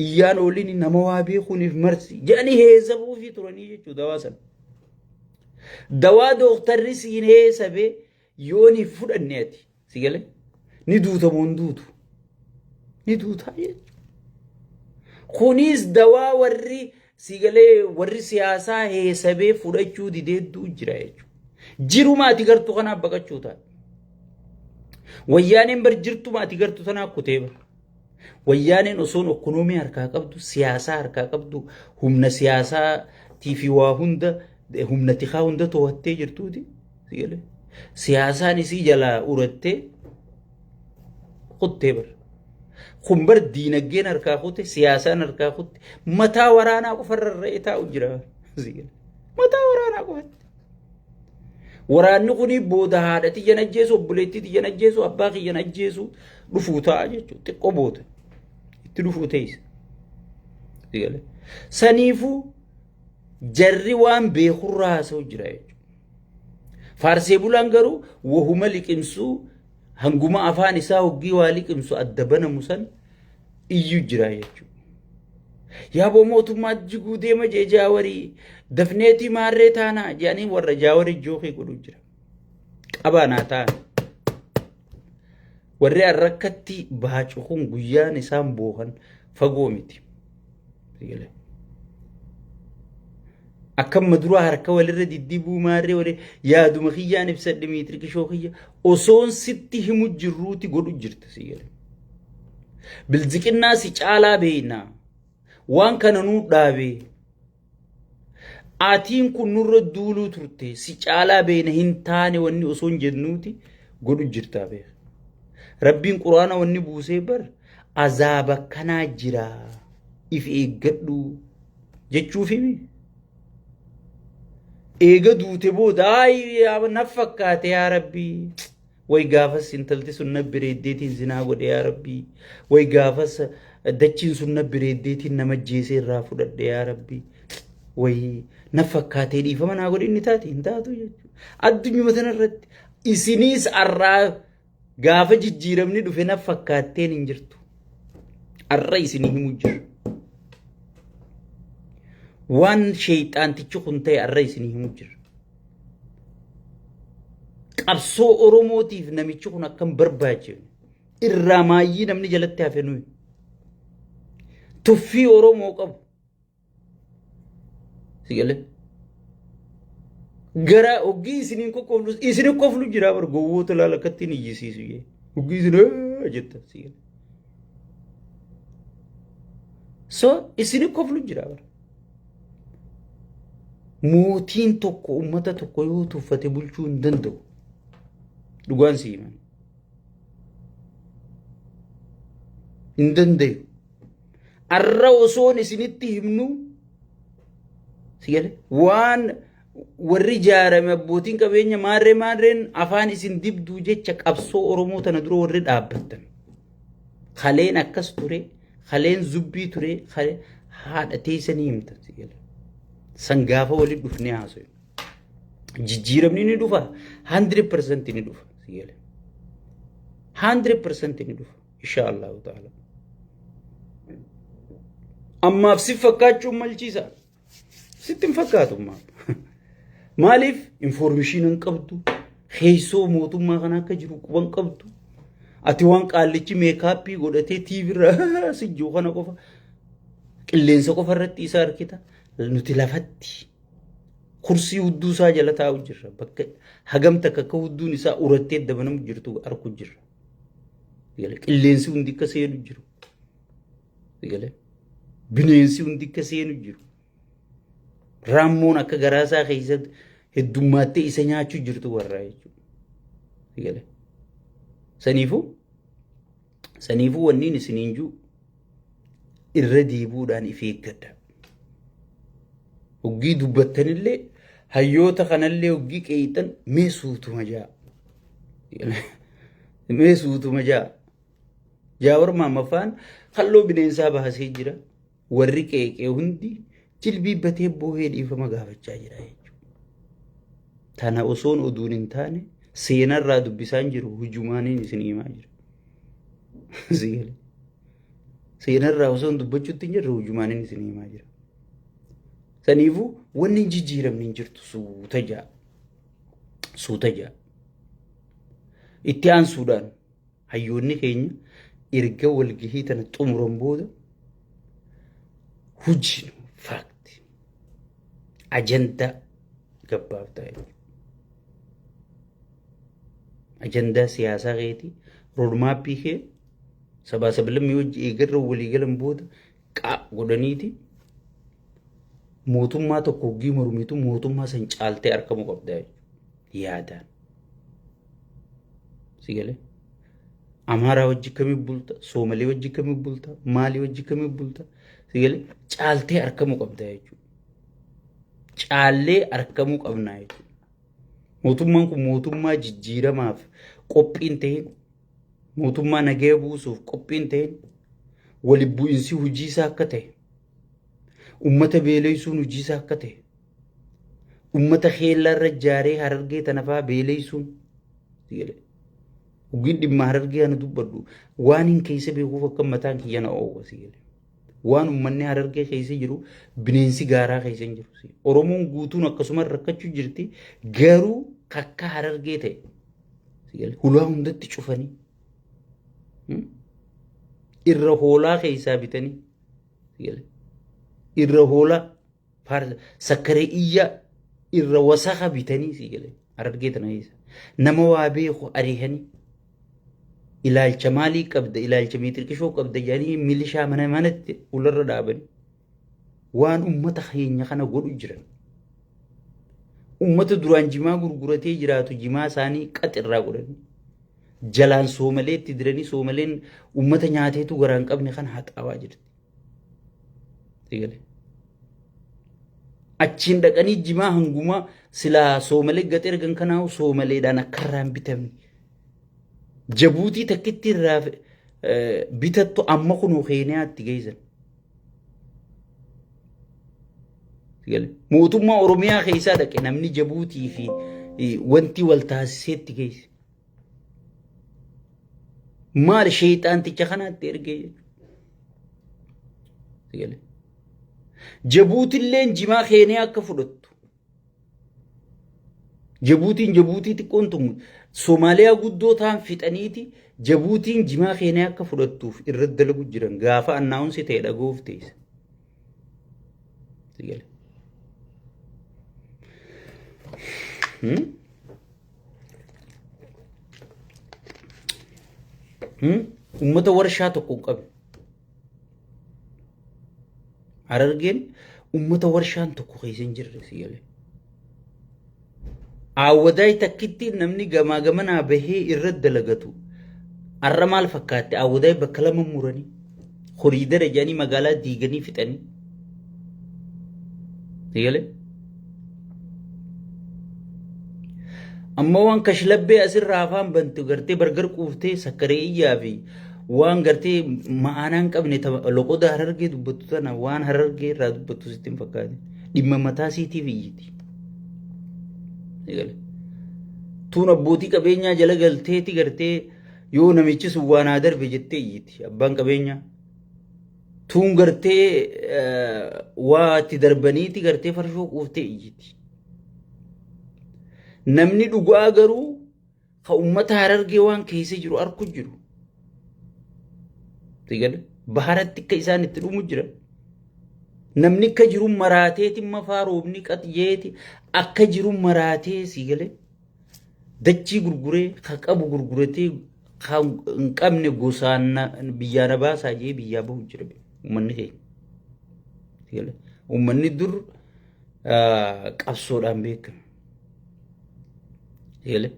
[SPEAKER 1] iyyaan oolini nama waa beekuuniif marsi jedhanii heesabuufii turanii jechuu dawaa sana. Dawaa dooktarri siin heesabee yoo ni fudhanne ati si galee ni duuta moo hin duutu? Ni duutaa jechuudha. Kunis dawaa warri si galee warri siyaasaa heesabee fudhachuu dideedduu jira jechuudha. Jiruma ati gartu kanaaf baqachuu ta'a. Wayyaaneen bar jirtuma ati gartu tanaaf kutee bar. Wayyaaneen osoon okkonoomii harkaa qabdu, siyaasaa harkaa qabdu, humna siyaasaa fi waa hunda humna tikaa hunda to'attee jirtuuti. Siyaasaan isii jalaa urattee kuttee bar. Kun bar diinagdeen harkaa kute, siyaasaan harkaa kutte, mataa waraanaa qofarra ra'ee taa'u jira. Mataa waraanaa qofatti. Waraanni kun booda haadha tiyyan ajjeesu, obboleettii tiyyan ajjeesu, abbaa kiyyan ajjeesu dhufuu ta'a jechuudha. Xiqqoo booda itti dhufuu teessa. Saniifuu jarri waan beekurraa haasa'u jira jechuudha. Faarsee bulaan garuu wahuma liqimsuu hanguma afaan isaa hoggii waa liqimsu adda banamu san iyyuu jira jechuudha. Yaaboo mootummaa jiguu deema jee jaawarii dafneetii maarree taanaa jedhanii warra jaawarii jookii godhu jira. Qabaa naa ta'an. Warri arrakkatti baacu kun guyyaan isaan boohan fagoo miti. Akka amma duraa harka walirra diddibuu maarree walii yaaduma kiyyaan ibsadhe miitirkishoo kiyya osoon sitti himu jirruuti godhu jirta si jedhe. Bilziqinnaa si caalaa beekna. Waan kana nuu dhaabee. Atiin kun nurra duuluu turte si caalaa beekna hin taane wanni osoon jennuuti godhu jirta beeka. Rabbiin quraana wanni buusee bar azaaba kanaa jira if eeggadhu jechuufimi. Eega duute booda ayi na fakkaate yaa rabbii. Way gaafas intalti sun na bireeddeetiin zinaa godhe yaa rabbii. Way gaafas dachiin sun na bireeddeetiin nama jeesee irraa fudhadhe yaa rabbii. Way na fakkaatee dhiifama naa godhe inni taate hin taatu jechuudha. Addunyuma tanarratti isiniis arraa gaafa jijjiiramni dhufe na fakkaatteen hin jirtu. Arra isinii himu jiru. Waan sheeyxaantichi kun ta'e arra isinii himu jira. Qabsoo Oromootiif namichi kun akkam barbaachifne irraa maayyii namni jalatti hafe nuyi. Tuffii Oromoo qabu. Si galee? Gara hoggii isiniin kokkoflu isin koflu jira bar gowwoota laala akkattiin iyyisiisu jee. Hoggii isin jetta si galee. So isin koflu jira bar. Mootiin tokko uummata tokko yoo tuffate bulchuu hin danda'u. Dhugaan si himan. Hin danda'u. Arra osoon isinitti himnu si gale waan warri ijaarame abbootiin qabeenya maarree maarreen afaan isin dibduu jecha qabsoo Oromoo tana dura warri dhaabbattan. Kaleen akkas ture, kaleen zubbii ture, haadha teessanii himtan si gale. San gaafa walitti dhufnee haasofne. Jijjiiramni ni dhufa, 100% ni dhufa si gale. 100% ni dhufa. Insha Allahu ta'ala. Ammaaf si fakkaachuun malchiisa. Sitti hin fakkaatu ammaaf. Maaliif information hin qabdu? Keessoo mootummaa kana akka jiru quban qabdu. Ati waan qaallichi makeup godhatee tiivirra sijjuu kana qofa qilleensa qofa irratti isa argita. Nuti lafatti kursii hudduu isaa jala taa'u jirra. Bakka hagam takka akka hudduun isaa urattee dabanamu jirtu arku jirra. Qilleensi hundi akka seenu jiru. Bineensi hundi akka seenu jiru. Raammoon akka garaa isaa keessatti heddummaattee isa nyaachuu jirtu warraa jechuudha. Saniifuu wanniin isiniin jiru irra deebi'uudhaan if eeggadha. Hoggii dubbattanillee, hayyoota kanallee hoggii qeeyxan, mee suutuma jaa. Mee suutuma jaa. Jaawar Maammaffaan halluu bineensaa baasee jira. Warri qeeqee hundi jilbiibbatee boohee dhiifama gaafachaa jira jechuudha. Tana osoon oduun hin taane seenarraa dubbisaan jiru, hujumaaniin isin himaa jira. Seenarraa osoon dubbachuutti hin jirre, hujumaaniin isin himaa jira. Saniifuu wanni hin jijjiiramne hin jirtu, suuta ja'a. Suuta ja'a. Itti aansuudhaan hayyoonni keenya erga walgahii tana xumuran booda hojiin fact ajandaa gabbaabtaa jechuudha. Ajandaa siyaasaa keetii, roadmap kee sabaa sablammii wajji eegarra walii galan booda qaa godhaniiti, mootummaa tokko hoggii mormitu mootummaa san caaltee argamuu qabda jechuudha. Yaadaan. Si galee? Amaaraa wajji kamii bulta? Soomalee wajji kamii bulta? Maalii wajji kamii bulta? Si galee? Caaltee argamuu qabda jechuudha. Caallee argamuu qabna jechuudha. Mootummaan kun mootummaa jijjiiramaaf qophiin ta'in, mootummaa nagaya buusuuf qophiin ta'in, waliin bu'iinsi hojii isaa akka ta'e, ummata beeleysuun hojii isaa akka ta'e, ummata keellaarra ijaaree Harargee tana fa'aa beeleysuun. Hoggin dhimma Harargee ana dubbadhu waan hin keessa beekuuf akka mataan kiyya na oowwa, si galee. Waan uummanni Harargee keessa jiru bineensi gaaraa keessa hin jiru. Oromoon guutuun akkasuma rakkachuu jirti, garuu kakka Harargee ta'e hulaa hundatti cufanii, irra hoolaa keessaa bitanii, irra hoolaa sakkaree iyyaa irra wasaka bitanii, si galee, Harargee tana keessa nama waa beeku ariihanii, ilaalcha maalii qabda, ilaalcha miixirqishoo qabda jedhanii milishaa mana manatti ularra dhaabanii waan ummata keenya kana godhu jiran. Ummata duraan jimaa gurguratee jiraatu jimaa isaanii qaxirraa godhanii jalaan Soomaleetti diranii, Soomaleen ummata nyaateetu garaa hin qabne kana haxaawaa jirti. Achiin dhaqanii jimaa hangumaa silaa Soomalee gad ergan kanaa'u Soomaleedhaan akka irraa hin bitamne. Jabuutii takkitti irraa bitattu amma kunoo Keeniyaatti geessan. Mootummaa Oromiyaa keessaa dhaqe namni Jabuutii fi wanti wal taasiseetti geesse. Maal sheexaanticha kanaatti ergee jechuudha. Jabuutilleen jimaa Keeniyaa akka fudhattu. Jabuutiin, Jabuutii xiqqoon tun Somaaliyaa guddoo ta'an fixaniiti Jabuutiin jimaa Keeniyaa akka fudhattuuf irratti dalagu jiran, gaafa announce ta'e dhaga'uuf teessa. Sigale. Hmm? Hmm? Uummata warshaa tokko hin qabne. Harargeen uummata warshaan tokko keessa hin jirre, si galee. Aawwadaay takkitti namni gamaa gamanaa bahee irra dalagatu. Har'a maal fakkaatte? Aawwadaay bakka lama muranii koriidara jedhanii magaalaa diiganii fixanii. Si galee? Amma waan kashlabbee asirraa afaan bantu gartee bargar quuftee sakkaree iyyaa fi waan gartee ma'aanaa hin qabne loqoda Harargee dubbattu tana, waan Harargee irraa dubbattu sitti hin fakkaatin. Dhimma mataa siitiif iyyiti. Tuun abbootii qabeenyaa jala galteeti gartee yoo namichi sun waan haa darbe jettee iyyiti abbaan qabeenyaa. Tuun gartee waa itti darbaniiti gartee farshoo quuftee iyyiti. Namni dhugaa garuu ka uummata Harargee waan keessa jiru arku jiru. Sigale baharatti akka isaan itti dhumu jiran. Namni akka jiru maraateeti mafaa roobni qaxjeeti akka jiru maraatee sigale dachii gurguree ka qabu gurguratee ka hin qabne gosaan biyyaa na baasaa jee biyyaa bahu jira uummanni keenya. Sigale uummanni dur qabsoodhaan beekama. Sigale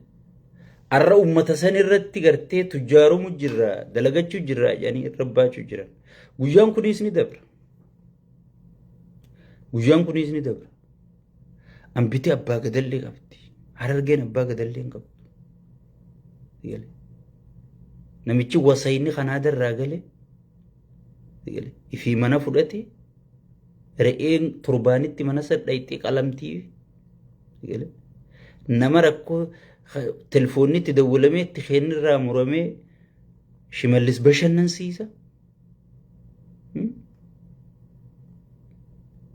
[SPEAKER 1] arra uummata san irratti gartee tujjaarumu jirra dalagachuu jirra jedhanii irra baachuu jiran. Guyyaan kunis ni dabra. Guyyaan kunis ni dabra. Ambiti abbaa gadallee qabdi. Harargeen abbaa gadallee hin qabdu. Sigale. Namichi wasayni kanaa darraa gale. Sigale. Ifii mana fudhate. Re'een torbaanitti mana san dhayxee qalamtii. Sigale. Nama rakkoo telefoonni itti dawwalamee itti kennirraa muramee Shimallis bashannansiisa.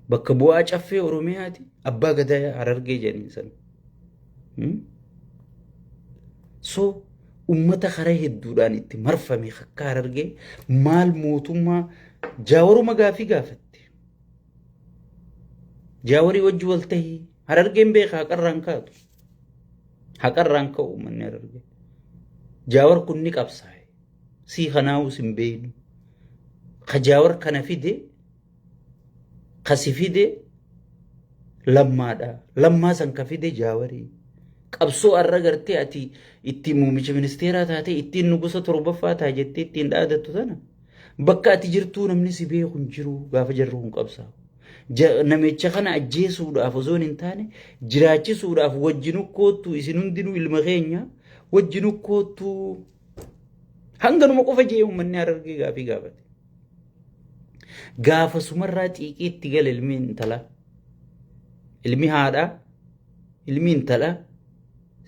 [SPEAKER 1] Bakka bu'aa caffee Oromiyaati. Abbaa gadaa Harargee jedhanii sana. So ummata karaa hedduudhaan itti marfame akka Harargee maal mootummaa jaawaruma gaafii gaafatte. Jaawarii wajji wal tahii Harargeen beeka haqarraan kaatu. Haqarraan ka'u uummanni Harargee. Jaawar kun ni qabsaa'e. Sii kanaa'us hin beeknu. Ka jaawar kana fide ka si fide lammaadha. Lammaa san ka fide jaawarii. Qabsoo arra gartee ati ittiin muummicha ministeeraa taatee ittiin nugusa torbaffaa taa jettee ittiin dhaadattu tana. Bakka ati jirtuu namni si beeku hin jiru gaafa jarri kun qabsaa'u. Namicha kana ajjeesuudhaaf osoo hin taane jiraachisuudhaaf wajjinu koottu isin hundinuu ilma keenya wajjinu koottu hanganuma qofa jee uummanni Harargee gaafii gaafate. Gaafa sumarraa xiiqii itti gale ilmi intalaa. Ilmi haadhaa, ilmi intalaa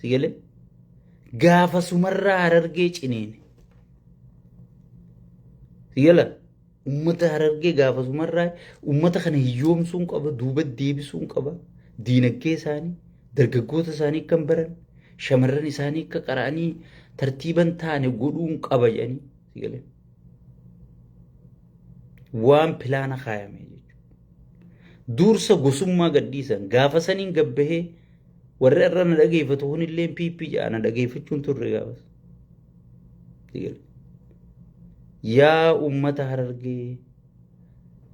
[SPEAKER 1] si gale gaafa sumarraa Harargee ciniine. Si gala ummata Harargee gaafa sumarraa ummata kana hiyyoomsuun qaba, duuba deebisuun qaba, diinagdee isaanii, dargaggoota isaanii akka hin baran, shamarran isaanii akka qara'anii tartiiban taane godhuun qaba jedhanii si gale. Waan pilaana kaayame jechuudha. Dursa gosummaa gadhiisan gaafa saniin gabbahee warri irra na dhageeffatu kunillee PP jedha na dhageeffachuun turre gaafas. Si gale. Yaa ummata Harargee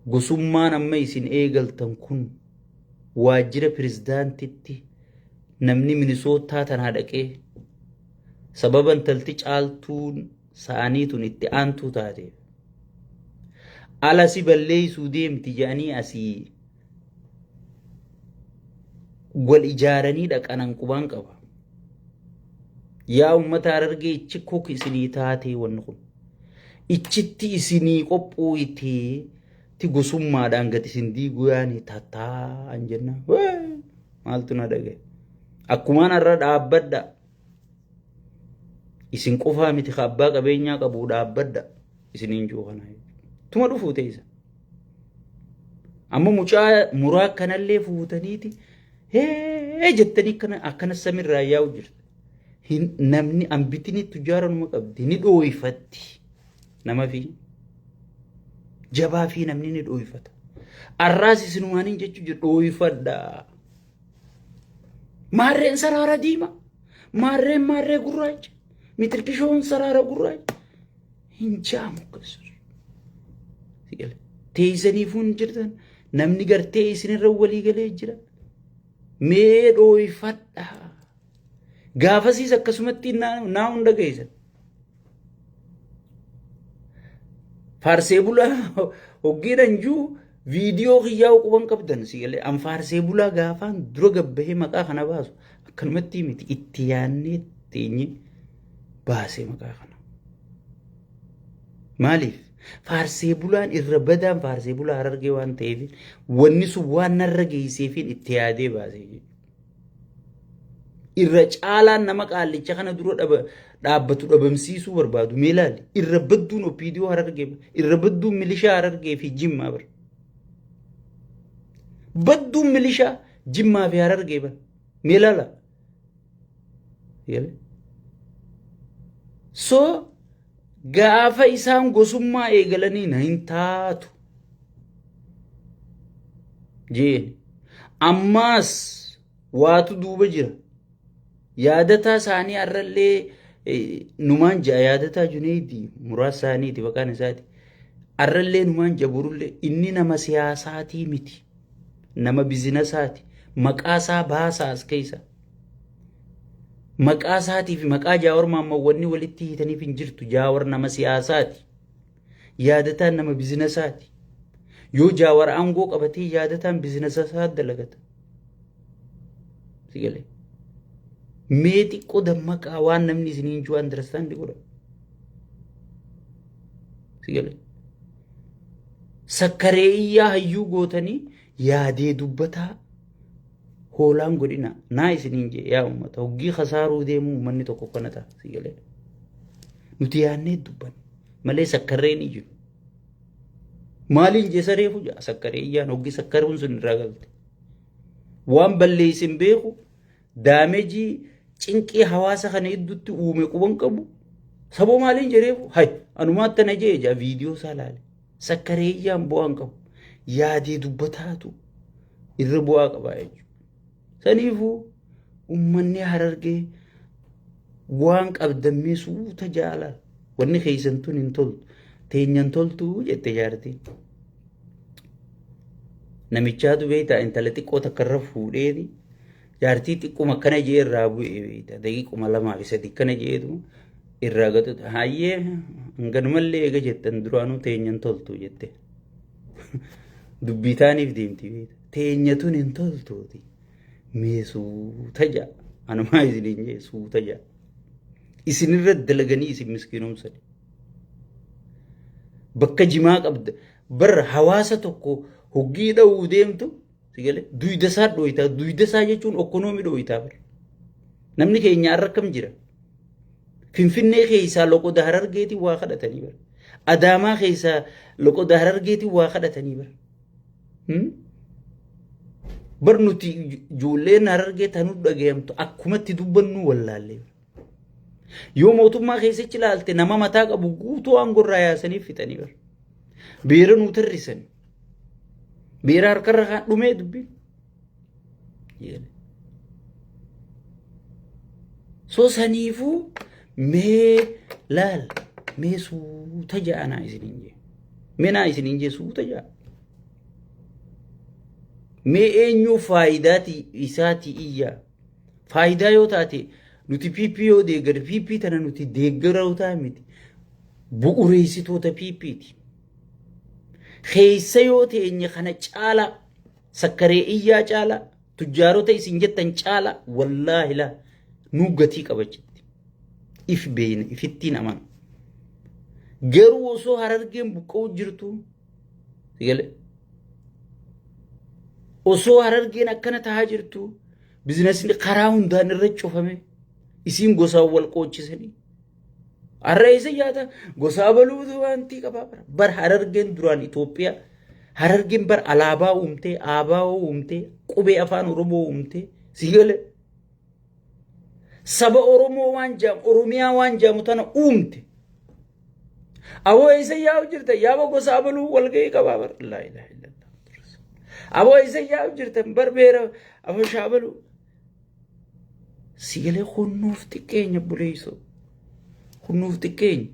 [SPEAKER 1] gosummaan amma isin eegaltan kun waajjira pirezidaantitti namni Minisootaa tanaa dhaqee sababa intalti caaltuun sa'anii tun itti aantuu taateef ala si balleessuu deemti jedhanii asii wal ijaaranii dhaqanan qubaan qaba. Yaa uummata Harargee ichi kuk isinii taatee wanni kun. Ichitti isinii qophooytee ti gosummaadhaan gad isin diiguu yaani tattaa'an jenna. Maaltu na dhagaye. Akkumaan har'a dhaabbadha. Isin qofaa miti ka abbaa qabeenyaa qabu dhaabbadha. Isiniin jiru kana. Tuma dhufuu teessa. Amma mucaa muraa kanallee fuutaniiti hee jettanii akkana akkana samirraa yaa'u jirta. Hin namni ambitini tujaara numa qabdi ni dhooyfatti nama fi jabaa fi namni ni dhooyfata. Arraas isinumaaniin jechuu jiru dhooyfadha. Maarreen saraara diimaa, maarreen maarree gurraacha, mitirkishoon saraara gurraacha. Hin jaamu akkasumas. Teessaniifuu hin jirtan namni gartee isinirra walii galee jira. Mee dhooyfadha. Gaafasiis akkasumatti naa hunda geessan. Faarsee bulaa hoggiidhan juu viidiyoo kiyyaa quban qabdan si galee an faarsee bulaa gaafaan dura gabbahee maqaa kana baasu akkanumatti miti itti yaannee teenye baasee maqaa kana. Maaliif? Faarsee bulaan irra badaan faarsee bulaa Harargee waan ta'eef wanni sun waan narra geesseefiin itti yaadee baasee jechuudha. Irra caalaan nama qaallicha kana dura dhaabbatu dhabamsiisuu barbaadu mee ilaali. Irra badduun OPDO Harargee irra badduun milishaa Harargee fi Jimmaa bara. Badduun milishaa Jimmaa fi Harargee bara. Mee ilaala. Galee? So gaafa isaan gosummaa eegalanii na hin taatu jeen. Ammaas waatu duuba jira. Yaadataa isaanii har'allee numaan ja'a yaadataa Juneeydi muraasa isaaniiti maqaan isaati. Har'allee numaan ja'a borullee inni nama siyaasaatii miti. Nama biizinasaati. Maqaa isaa baasaa as keessa. Maqaa isaatii fi maqaa Jaawar Mahammad wanni walitti hiitaniif hin jirtu. Jaawar nama siyaasaati. Yaadataan nama biizinasaati. Yoo Jaawar aangoo qabatee yaadataan biizinasa isaa dalagata. Si galee. Mee xiqqoo dammaqaa waan namni isiniin jiru understand godha. Si galee. Sakkareeyyaa hayyuu gootanii yaadee dubbataa hoolaan godhina naa isiniin jee yaa uummata hoggii kasaaruu deemuu uummanni tokko kana ta'a si galee. Nuti yaadnee dubbanna malee sakkarreen ni jiru. Maaliin jee sareefu jaa sakkareeyyaan hoggii sakkaruun sun irraa galte. Waan balleessin beeku daameejii cinqii hawaasa kana gidduutti uume quban qabu. Saboo maaliin jedheefu hay anumaatti na jee jaa viidiyoo isaa laale. Sakkareeyyaan bu'aan qabu. Yaadee dubbataatu irra bu'aa qabaa jechuudha. Saniifuu uummanni Harargee waan qabdammee suuta jaalala. Wanni keessan tun hin toltu. Teenyan toltuu jette jaartiin. Namichaatu beektaa intala xiqqoo takka irra fuudheeti. Jaartii xiqquma akkana jee irraa bu'e beektaa daqiiquma lamaa fi sadi akkana jeetu irraa gatu hayyee hanganumallee eega jettan duraanuu teenyan toltu jette. Dubbii taaniif deemti beektaa teenya tun hin toltuuti. Mee suuta ja'a anumaa isiniin jee suuta ja'a. Isinirra dalaganii isin miskiinomsani. Bakka jimaa qabda bar hawaasa tokko hoggii dha'uu deemtu si galee duyda isaa dhooytaa duyda isaa jechuun okkonoomii dhooytaa bar. Namni keenya har'a akkam jira? Finfinnee keessaa loqoda Harargeetiin waa kadhatanii bar. Adaamaa keessaa loqoda Harargeetiin waa kadhatanii bar. Bar nuti ijoolleen Harargee tanuu dhagayamtu akkumatti dubbannu wallaallee. Yoo mootummaa keessatti ilaalte nama mataa qabu guutuu aangoo irraa yaasanii fixanii bar. Beera nuu tarrisan. Beera harkarra kaan dhumee dubbiin. So saniifuu mee laal mee suuta ja'a naa isiniin jee. Mee naa isiniin jee suuta ja'a. Mee eenyuu faayidaati isaati iyyaa. Faayidaa yoo taate nuti PP yoo deeggarre PP tana nuti deeggarootaa miti. Bu'ureessitoota PPti. Keessa yoo teenye kana caalaa sakkaree iyyaa caalaa tujjaarota isin jettan caalaa wallaahi laa nuu gatii qabachitti. If beeyna ifittiin amana. Garuu osoo Harargeen buqqa'uu jirtu galee osoo Harargeen akkana tahaa jirtu bizinasni karaa hundaan irra cufame isiin gosaan wal qoochisanii. Har'a eessa yaata gosa abaluutu wanti qabaa bara. Bar Harargeen duraan Itoophiyaa Harargeen bar alaabaa uumtee aabaa uumtee qubee afaan Oromoo uumtee si galee. Saba Oromoo waan jaamu Oromiyaa waan jaamu tana uumte. Aboo eessa yaa'u jirta yaaba gosa abaluu walga'ii qabaa bar. Laa ilaaha illallah. Aboo eessa yaa'u jirtan bar beera abashaa abaluu. Sigalee hunnuuf xiqqeenya buleessoo. Hunnuuf xiqqeenya.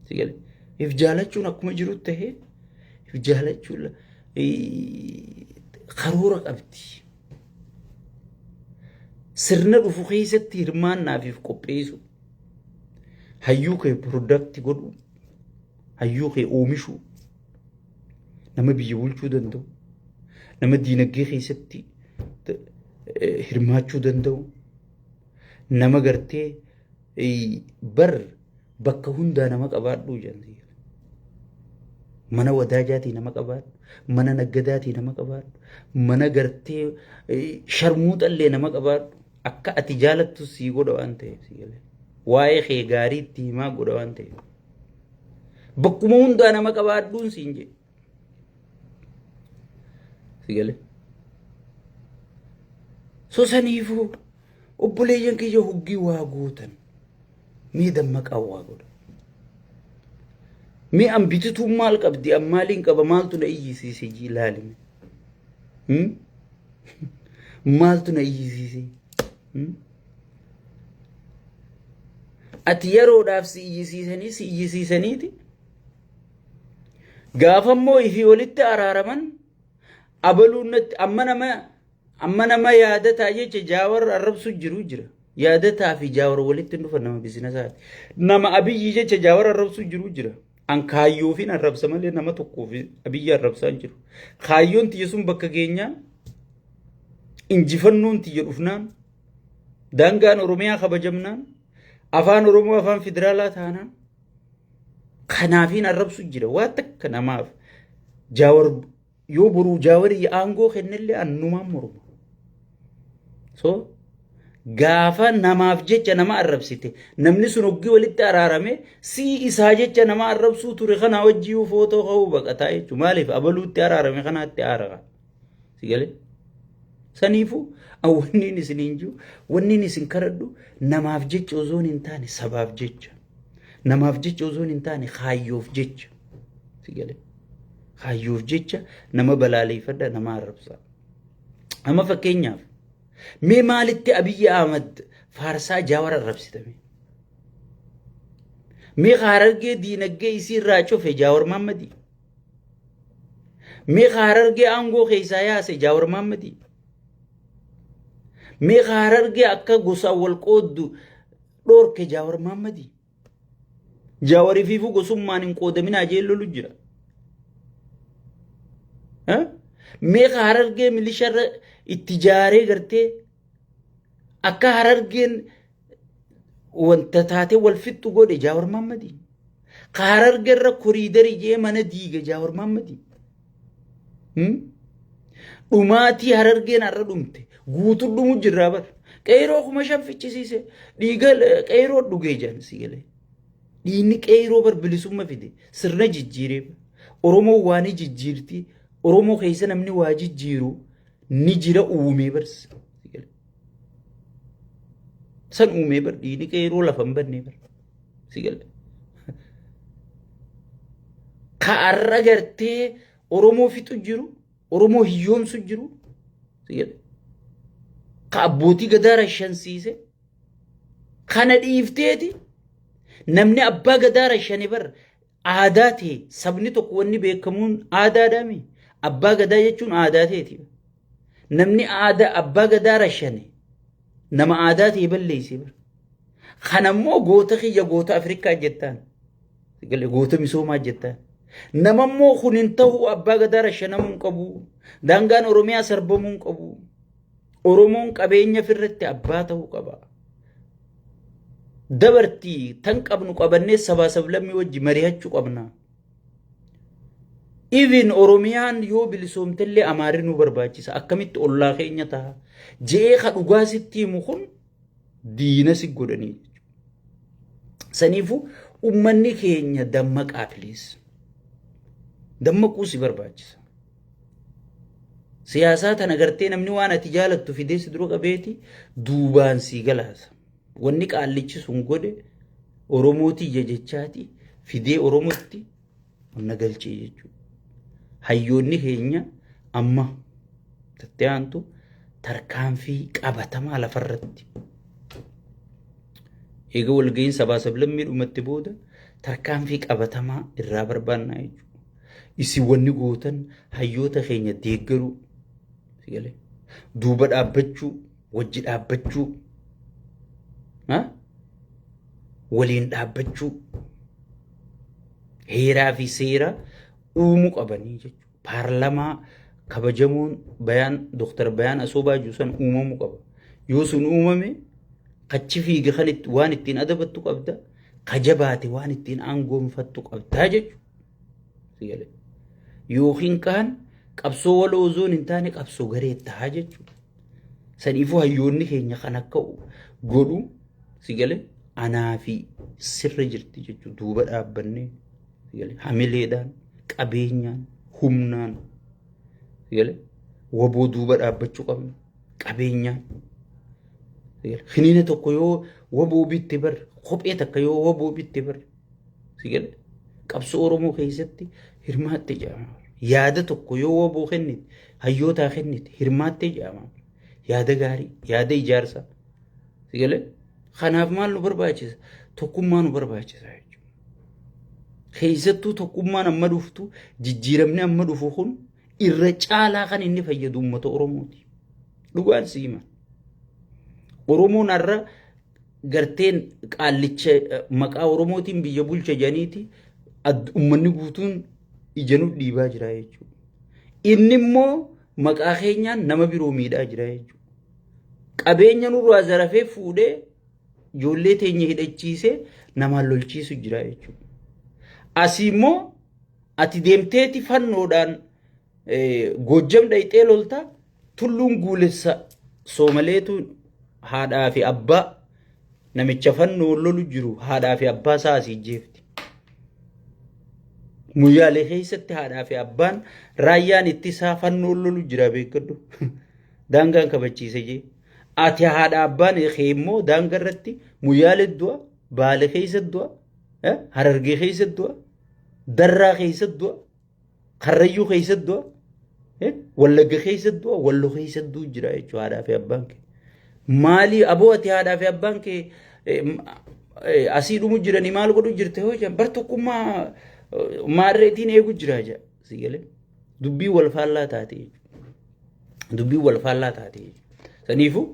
[SPEAKER 1] Sigalee if jaalachuun akkuma jiru tahee if jaalachuun karoora qabdi. Sirna dhufu keessatti hirmaannaafiif qopheessu. Hayyuu kee product godhu. Hayyuu kee oomishuu. Nama biyya bulchuu danda'u. Nama diinagdee keessatti hirmaachuu danda'u. Nama gartee bar bakka hundaa nama qabaadhuu jedhan. Mana wadaajaatii nama qabaadhu. Mana naggadaatii nama qabaadhu. Mana gartee sharmuuxallee nama qabaadhu. Akka ati jaalattu sii godha waan ta'eef si galee. Waa'ee kee gaarii itti himaa godha waan ta'eef. Bakkuma hundaa nama qabaadhuun siin jedhe. Si galee. So saniifuu Obboleeyyan kiyya, hoggii waa gootan mee dammaqaa waa godha. Mee an bitituun maal qabdi? An maaliin qaba? Maaltu na iyyisiise? Ilaalime. Maaltu na iyyisiise? Ati yeroodhaaf si iyyisiisanii si iyyisiisaniiti. Gaafa immoo ifii walitti araaraman, abaluun natti amma nama yaadataa jecha Jaawar arrabsu jiru jira. Yaadataa fi Jaawar walitti hin dhufan, nama businessaati. Nama Abiyyi jecha Jaawar arrabsu jiru jira. An kaayyoofiin arrabsa malee nama tokkoof Abiyyi arrabsaa hin jiru. Kaayyoon tiyya sun bakka geenyaan, injifannoon tiyya dhufnaan, daangaan Oromiyaa kabajamnaan, afaan Oromoo afaan federaalaa taanaan, kanaafiin arrabsu jira. Waa takka namaaf Jaawar yoo boruu Jaawarii aangoo kennellee annumaan morma. So gaafa namaaf jecha nama arrabsite, namni sun hoggii walitti araarame, sii isaa jecha nama arrabsuu ture kana wajjii footoo ka'uu baqataa jechuudha. Maaliif? Abaluutti araarame kanaatti aarara. Si galee? Saniifuu wanniin isiniin jiru, wanniin isin kadhadhu, namaaf jecha osoo hin taane sabaaf jecha. Namaaf jecha osoo hin taane kaayyoof jecha. Si galee? Kaayyoof jecha nama balaaleeffadha, nama arrabsaa. Amma fakkeenyaaf mee maalitti Abiyyi Ahmad faarsaa Jaawar arrabsitame? Mee Harargee diinagdee isiirraa cufe Jaawar Mahammadii? Mee Harargee aangoo keessaa yaase Jaawar Mahammadii? Mee Harargee akka gosaan wal qooddu dhoorke Jaawar Mahammadii? Jaawarii fiifuu gosummaan hin qoodaminaa jee lolu jira. Mee Harargee milisharra itti jaaree gartee akka Harargeen wanta taatee wal fixxu godhe Jaawar Mahammadii? Harargeerra koriidarii jee mana diige Jaawar Mahammadii? Dhumaatii Harargeen har'a dhumte guutuu dhumu jirraa bara. Qeeroo 5,000 fichisiise, dhiiga qeeroo dhugee jiran si galee. Dhiigni qeeroo bar bilisumma fide, sirna jijjiiree. Oromoo waa ni jijjiirti. Oromoo keessa namni waa jijjiiru ni jira, uumee barsi. San uumee bar dhiigni qeeroo lafa hin bannee bar. Si galee. Ka har'a gartee Oromoo fixu jiru, Oromoo hiyyoomsu jiru. Si galee. Ka abbootii gadaa rashansiise. Kana dhiifteeti namni abbaa gadaa rashane bar aadaa ta'e, sabni tokko wanni beekamuun aadaadhaami. Abbaa gadaa jechuun aadaa ta'eeti. Namni aadaa abbaa gadaa rashane nama aadaa ta'e balleesse bar. Kanammoo goota kiyya, goota Afrikaa jettaan. Goota misoomaa jettaan. Namammoo kun hin ta'u, abbaa gadaa rashanamuu hin qabu. Daangaan Oromiyaa sarbamuu hin qabu. Oromoon qabeenya ofirratti abbaa ta'uu qaba. Dabartii tan qabnu qabannee sabaa sablammii wajji mari'achuu qabna. Even Oromiyaan yoo bilisoomtellee Amaarri nu barbaachisa. Akkamitti ollaa keenya ta'a? Je'ee ka dhugaa sitti himu kun diina si godhanii jechuudha. Saniifuu uummanni keenya dammaqaa, please. Dammaquu si barbaachisa. Siyaasaa tana gartee namni waan ati jaalattu fidee si dura qabeeti duubaan si galaasa. Wanni qaallichi sun godhe Oromootiyya jechaati fidee Oromootti wanna galchee jechuudha. Hayyoonni keenya amma tattee aantu tarkaanfii qabatamaa lafarratti. Eega walga'iin sabaa sablammii dhumatti booda tarkaanfii qabatamaa irraa barbaannaa jechuudha. Isin wanni gootan hayyoota keenya deeggaruu, duuba dhaabbachuu, wajji dhaabbachuu, waliin dhaabbachuu, heeraa fi seera uumuu qabanii jechuudha. Paarlamaa kabajamoon bayaan Dooktar Bayaan Asoobaa jiru san uumamuu qaba. Yoo sun uumame, kachi fiige kan waan ittiin adabattu qabda, ka jabaate waan ittiin aangoonfattu qabdaa jechuudha. Yookiin kaan qabsoo waloo osoo hin taane qabsoo garee ta'a jechuudha. Saniifuu hayyoonni keenya kan akka godhu si galee anaa fi sirra jirti jechuudha. Duuba dhaabbannee hamileedhaan, qabeenyaan, humnaan si galee waboo duuba dhaabbachuu qabna. Qabeenyaan si Kiniina tokko yoo waboo bitte bar, kophee takka yoo waboo bitte bar, si gale, qabsoo Oromoo keessatti hirmaatte jedhama. Yaada tokko yoo waboo kennite, hayyootaa kennite, hirmaatte jedhama. Yaada gaarii, yaada ijaarsaa. Si gale, kanaaf maal nu barbaachisa? Tokkummaa nu barbaachisa jechuudha. Keessattuu tokkummaan amma dhuftu, jijjiiramni amma dhufu kun irra caalaa kan inni fayyadu uummata Oromooti. Dhugaan si hima. Oromoon har'a garteen qaallicha maqaa Oromootiin biyya bulcha jedhaniiti uummanni guutuun ija nu dhiibaa jira jechuudha. Inni immoo maqaa keenyaan nama biroo miidhaa jira jechuudha. Qabeenya nurraa zarafee fuudhee ijoollee teenya hidhachiisee namaan lolchiisu jira jechuudha. Asii immoo ati deemteeti fannoodhaan Goojjam dhayxee lolta, tulluun guulessa Soomaleetu haadhaa fi abbaa namicha fannoo lolu jiru haadhaa fi abbaa isaa asii jeefti. Muyyaalee keessatti haadhaa fi abbaan raayyaan ittisaa fannoo lolu jira beekadhu. Daangaan kabachiise jee. Ati haadha abbaan kee immoo daangaa irratti Muyyaalee du'a, Baale keessa du'a, Harargee keessa du'a, Darraa keessa du'a. Karrayyuu keessa du'a, Wallagga keessa du'a, Wallo keessa du'u jira jechuudha haadhaa fi abbaan kee. Maali aboo ati haadhaa fi abbaan kee asii dhumu jiranii maal godhu jirte hoo jedhan bar tokkummaa maarreetiin eegu jira jedha si galee dubbii wal faallaa taate jechuudha. Dubbii wal faallaa taate jechuudha. Saniifuu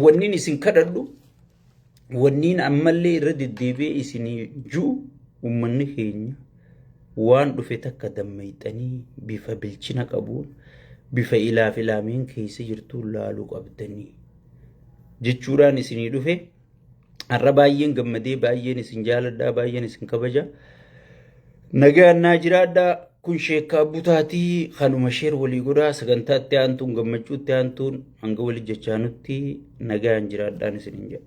[SPEAKER 1] wanniin isin kadhadhu, Wanniin ammallee irra deddeebi'ee isinii ju'u, ummanni keenya waan dhufe takka dammayxanii bifa bilchina qabuun, bifa ilaaf ilaameen keessa jirtuun laaluu qabdanii jechuudhaan isinii dhufe. Har'a baay'een gammadee, baay'een isin jaaladhaa, baay'een isin kabaja. Nagaan naa jiraadhaa. Kun sheekkaa butaatii kanuma sheer walii godhaa. Sagantaa itti aantuun, gammachuu itti aantuun hanga walii jechaanutti nagaan jiraadhaan isiniin jedha.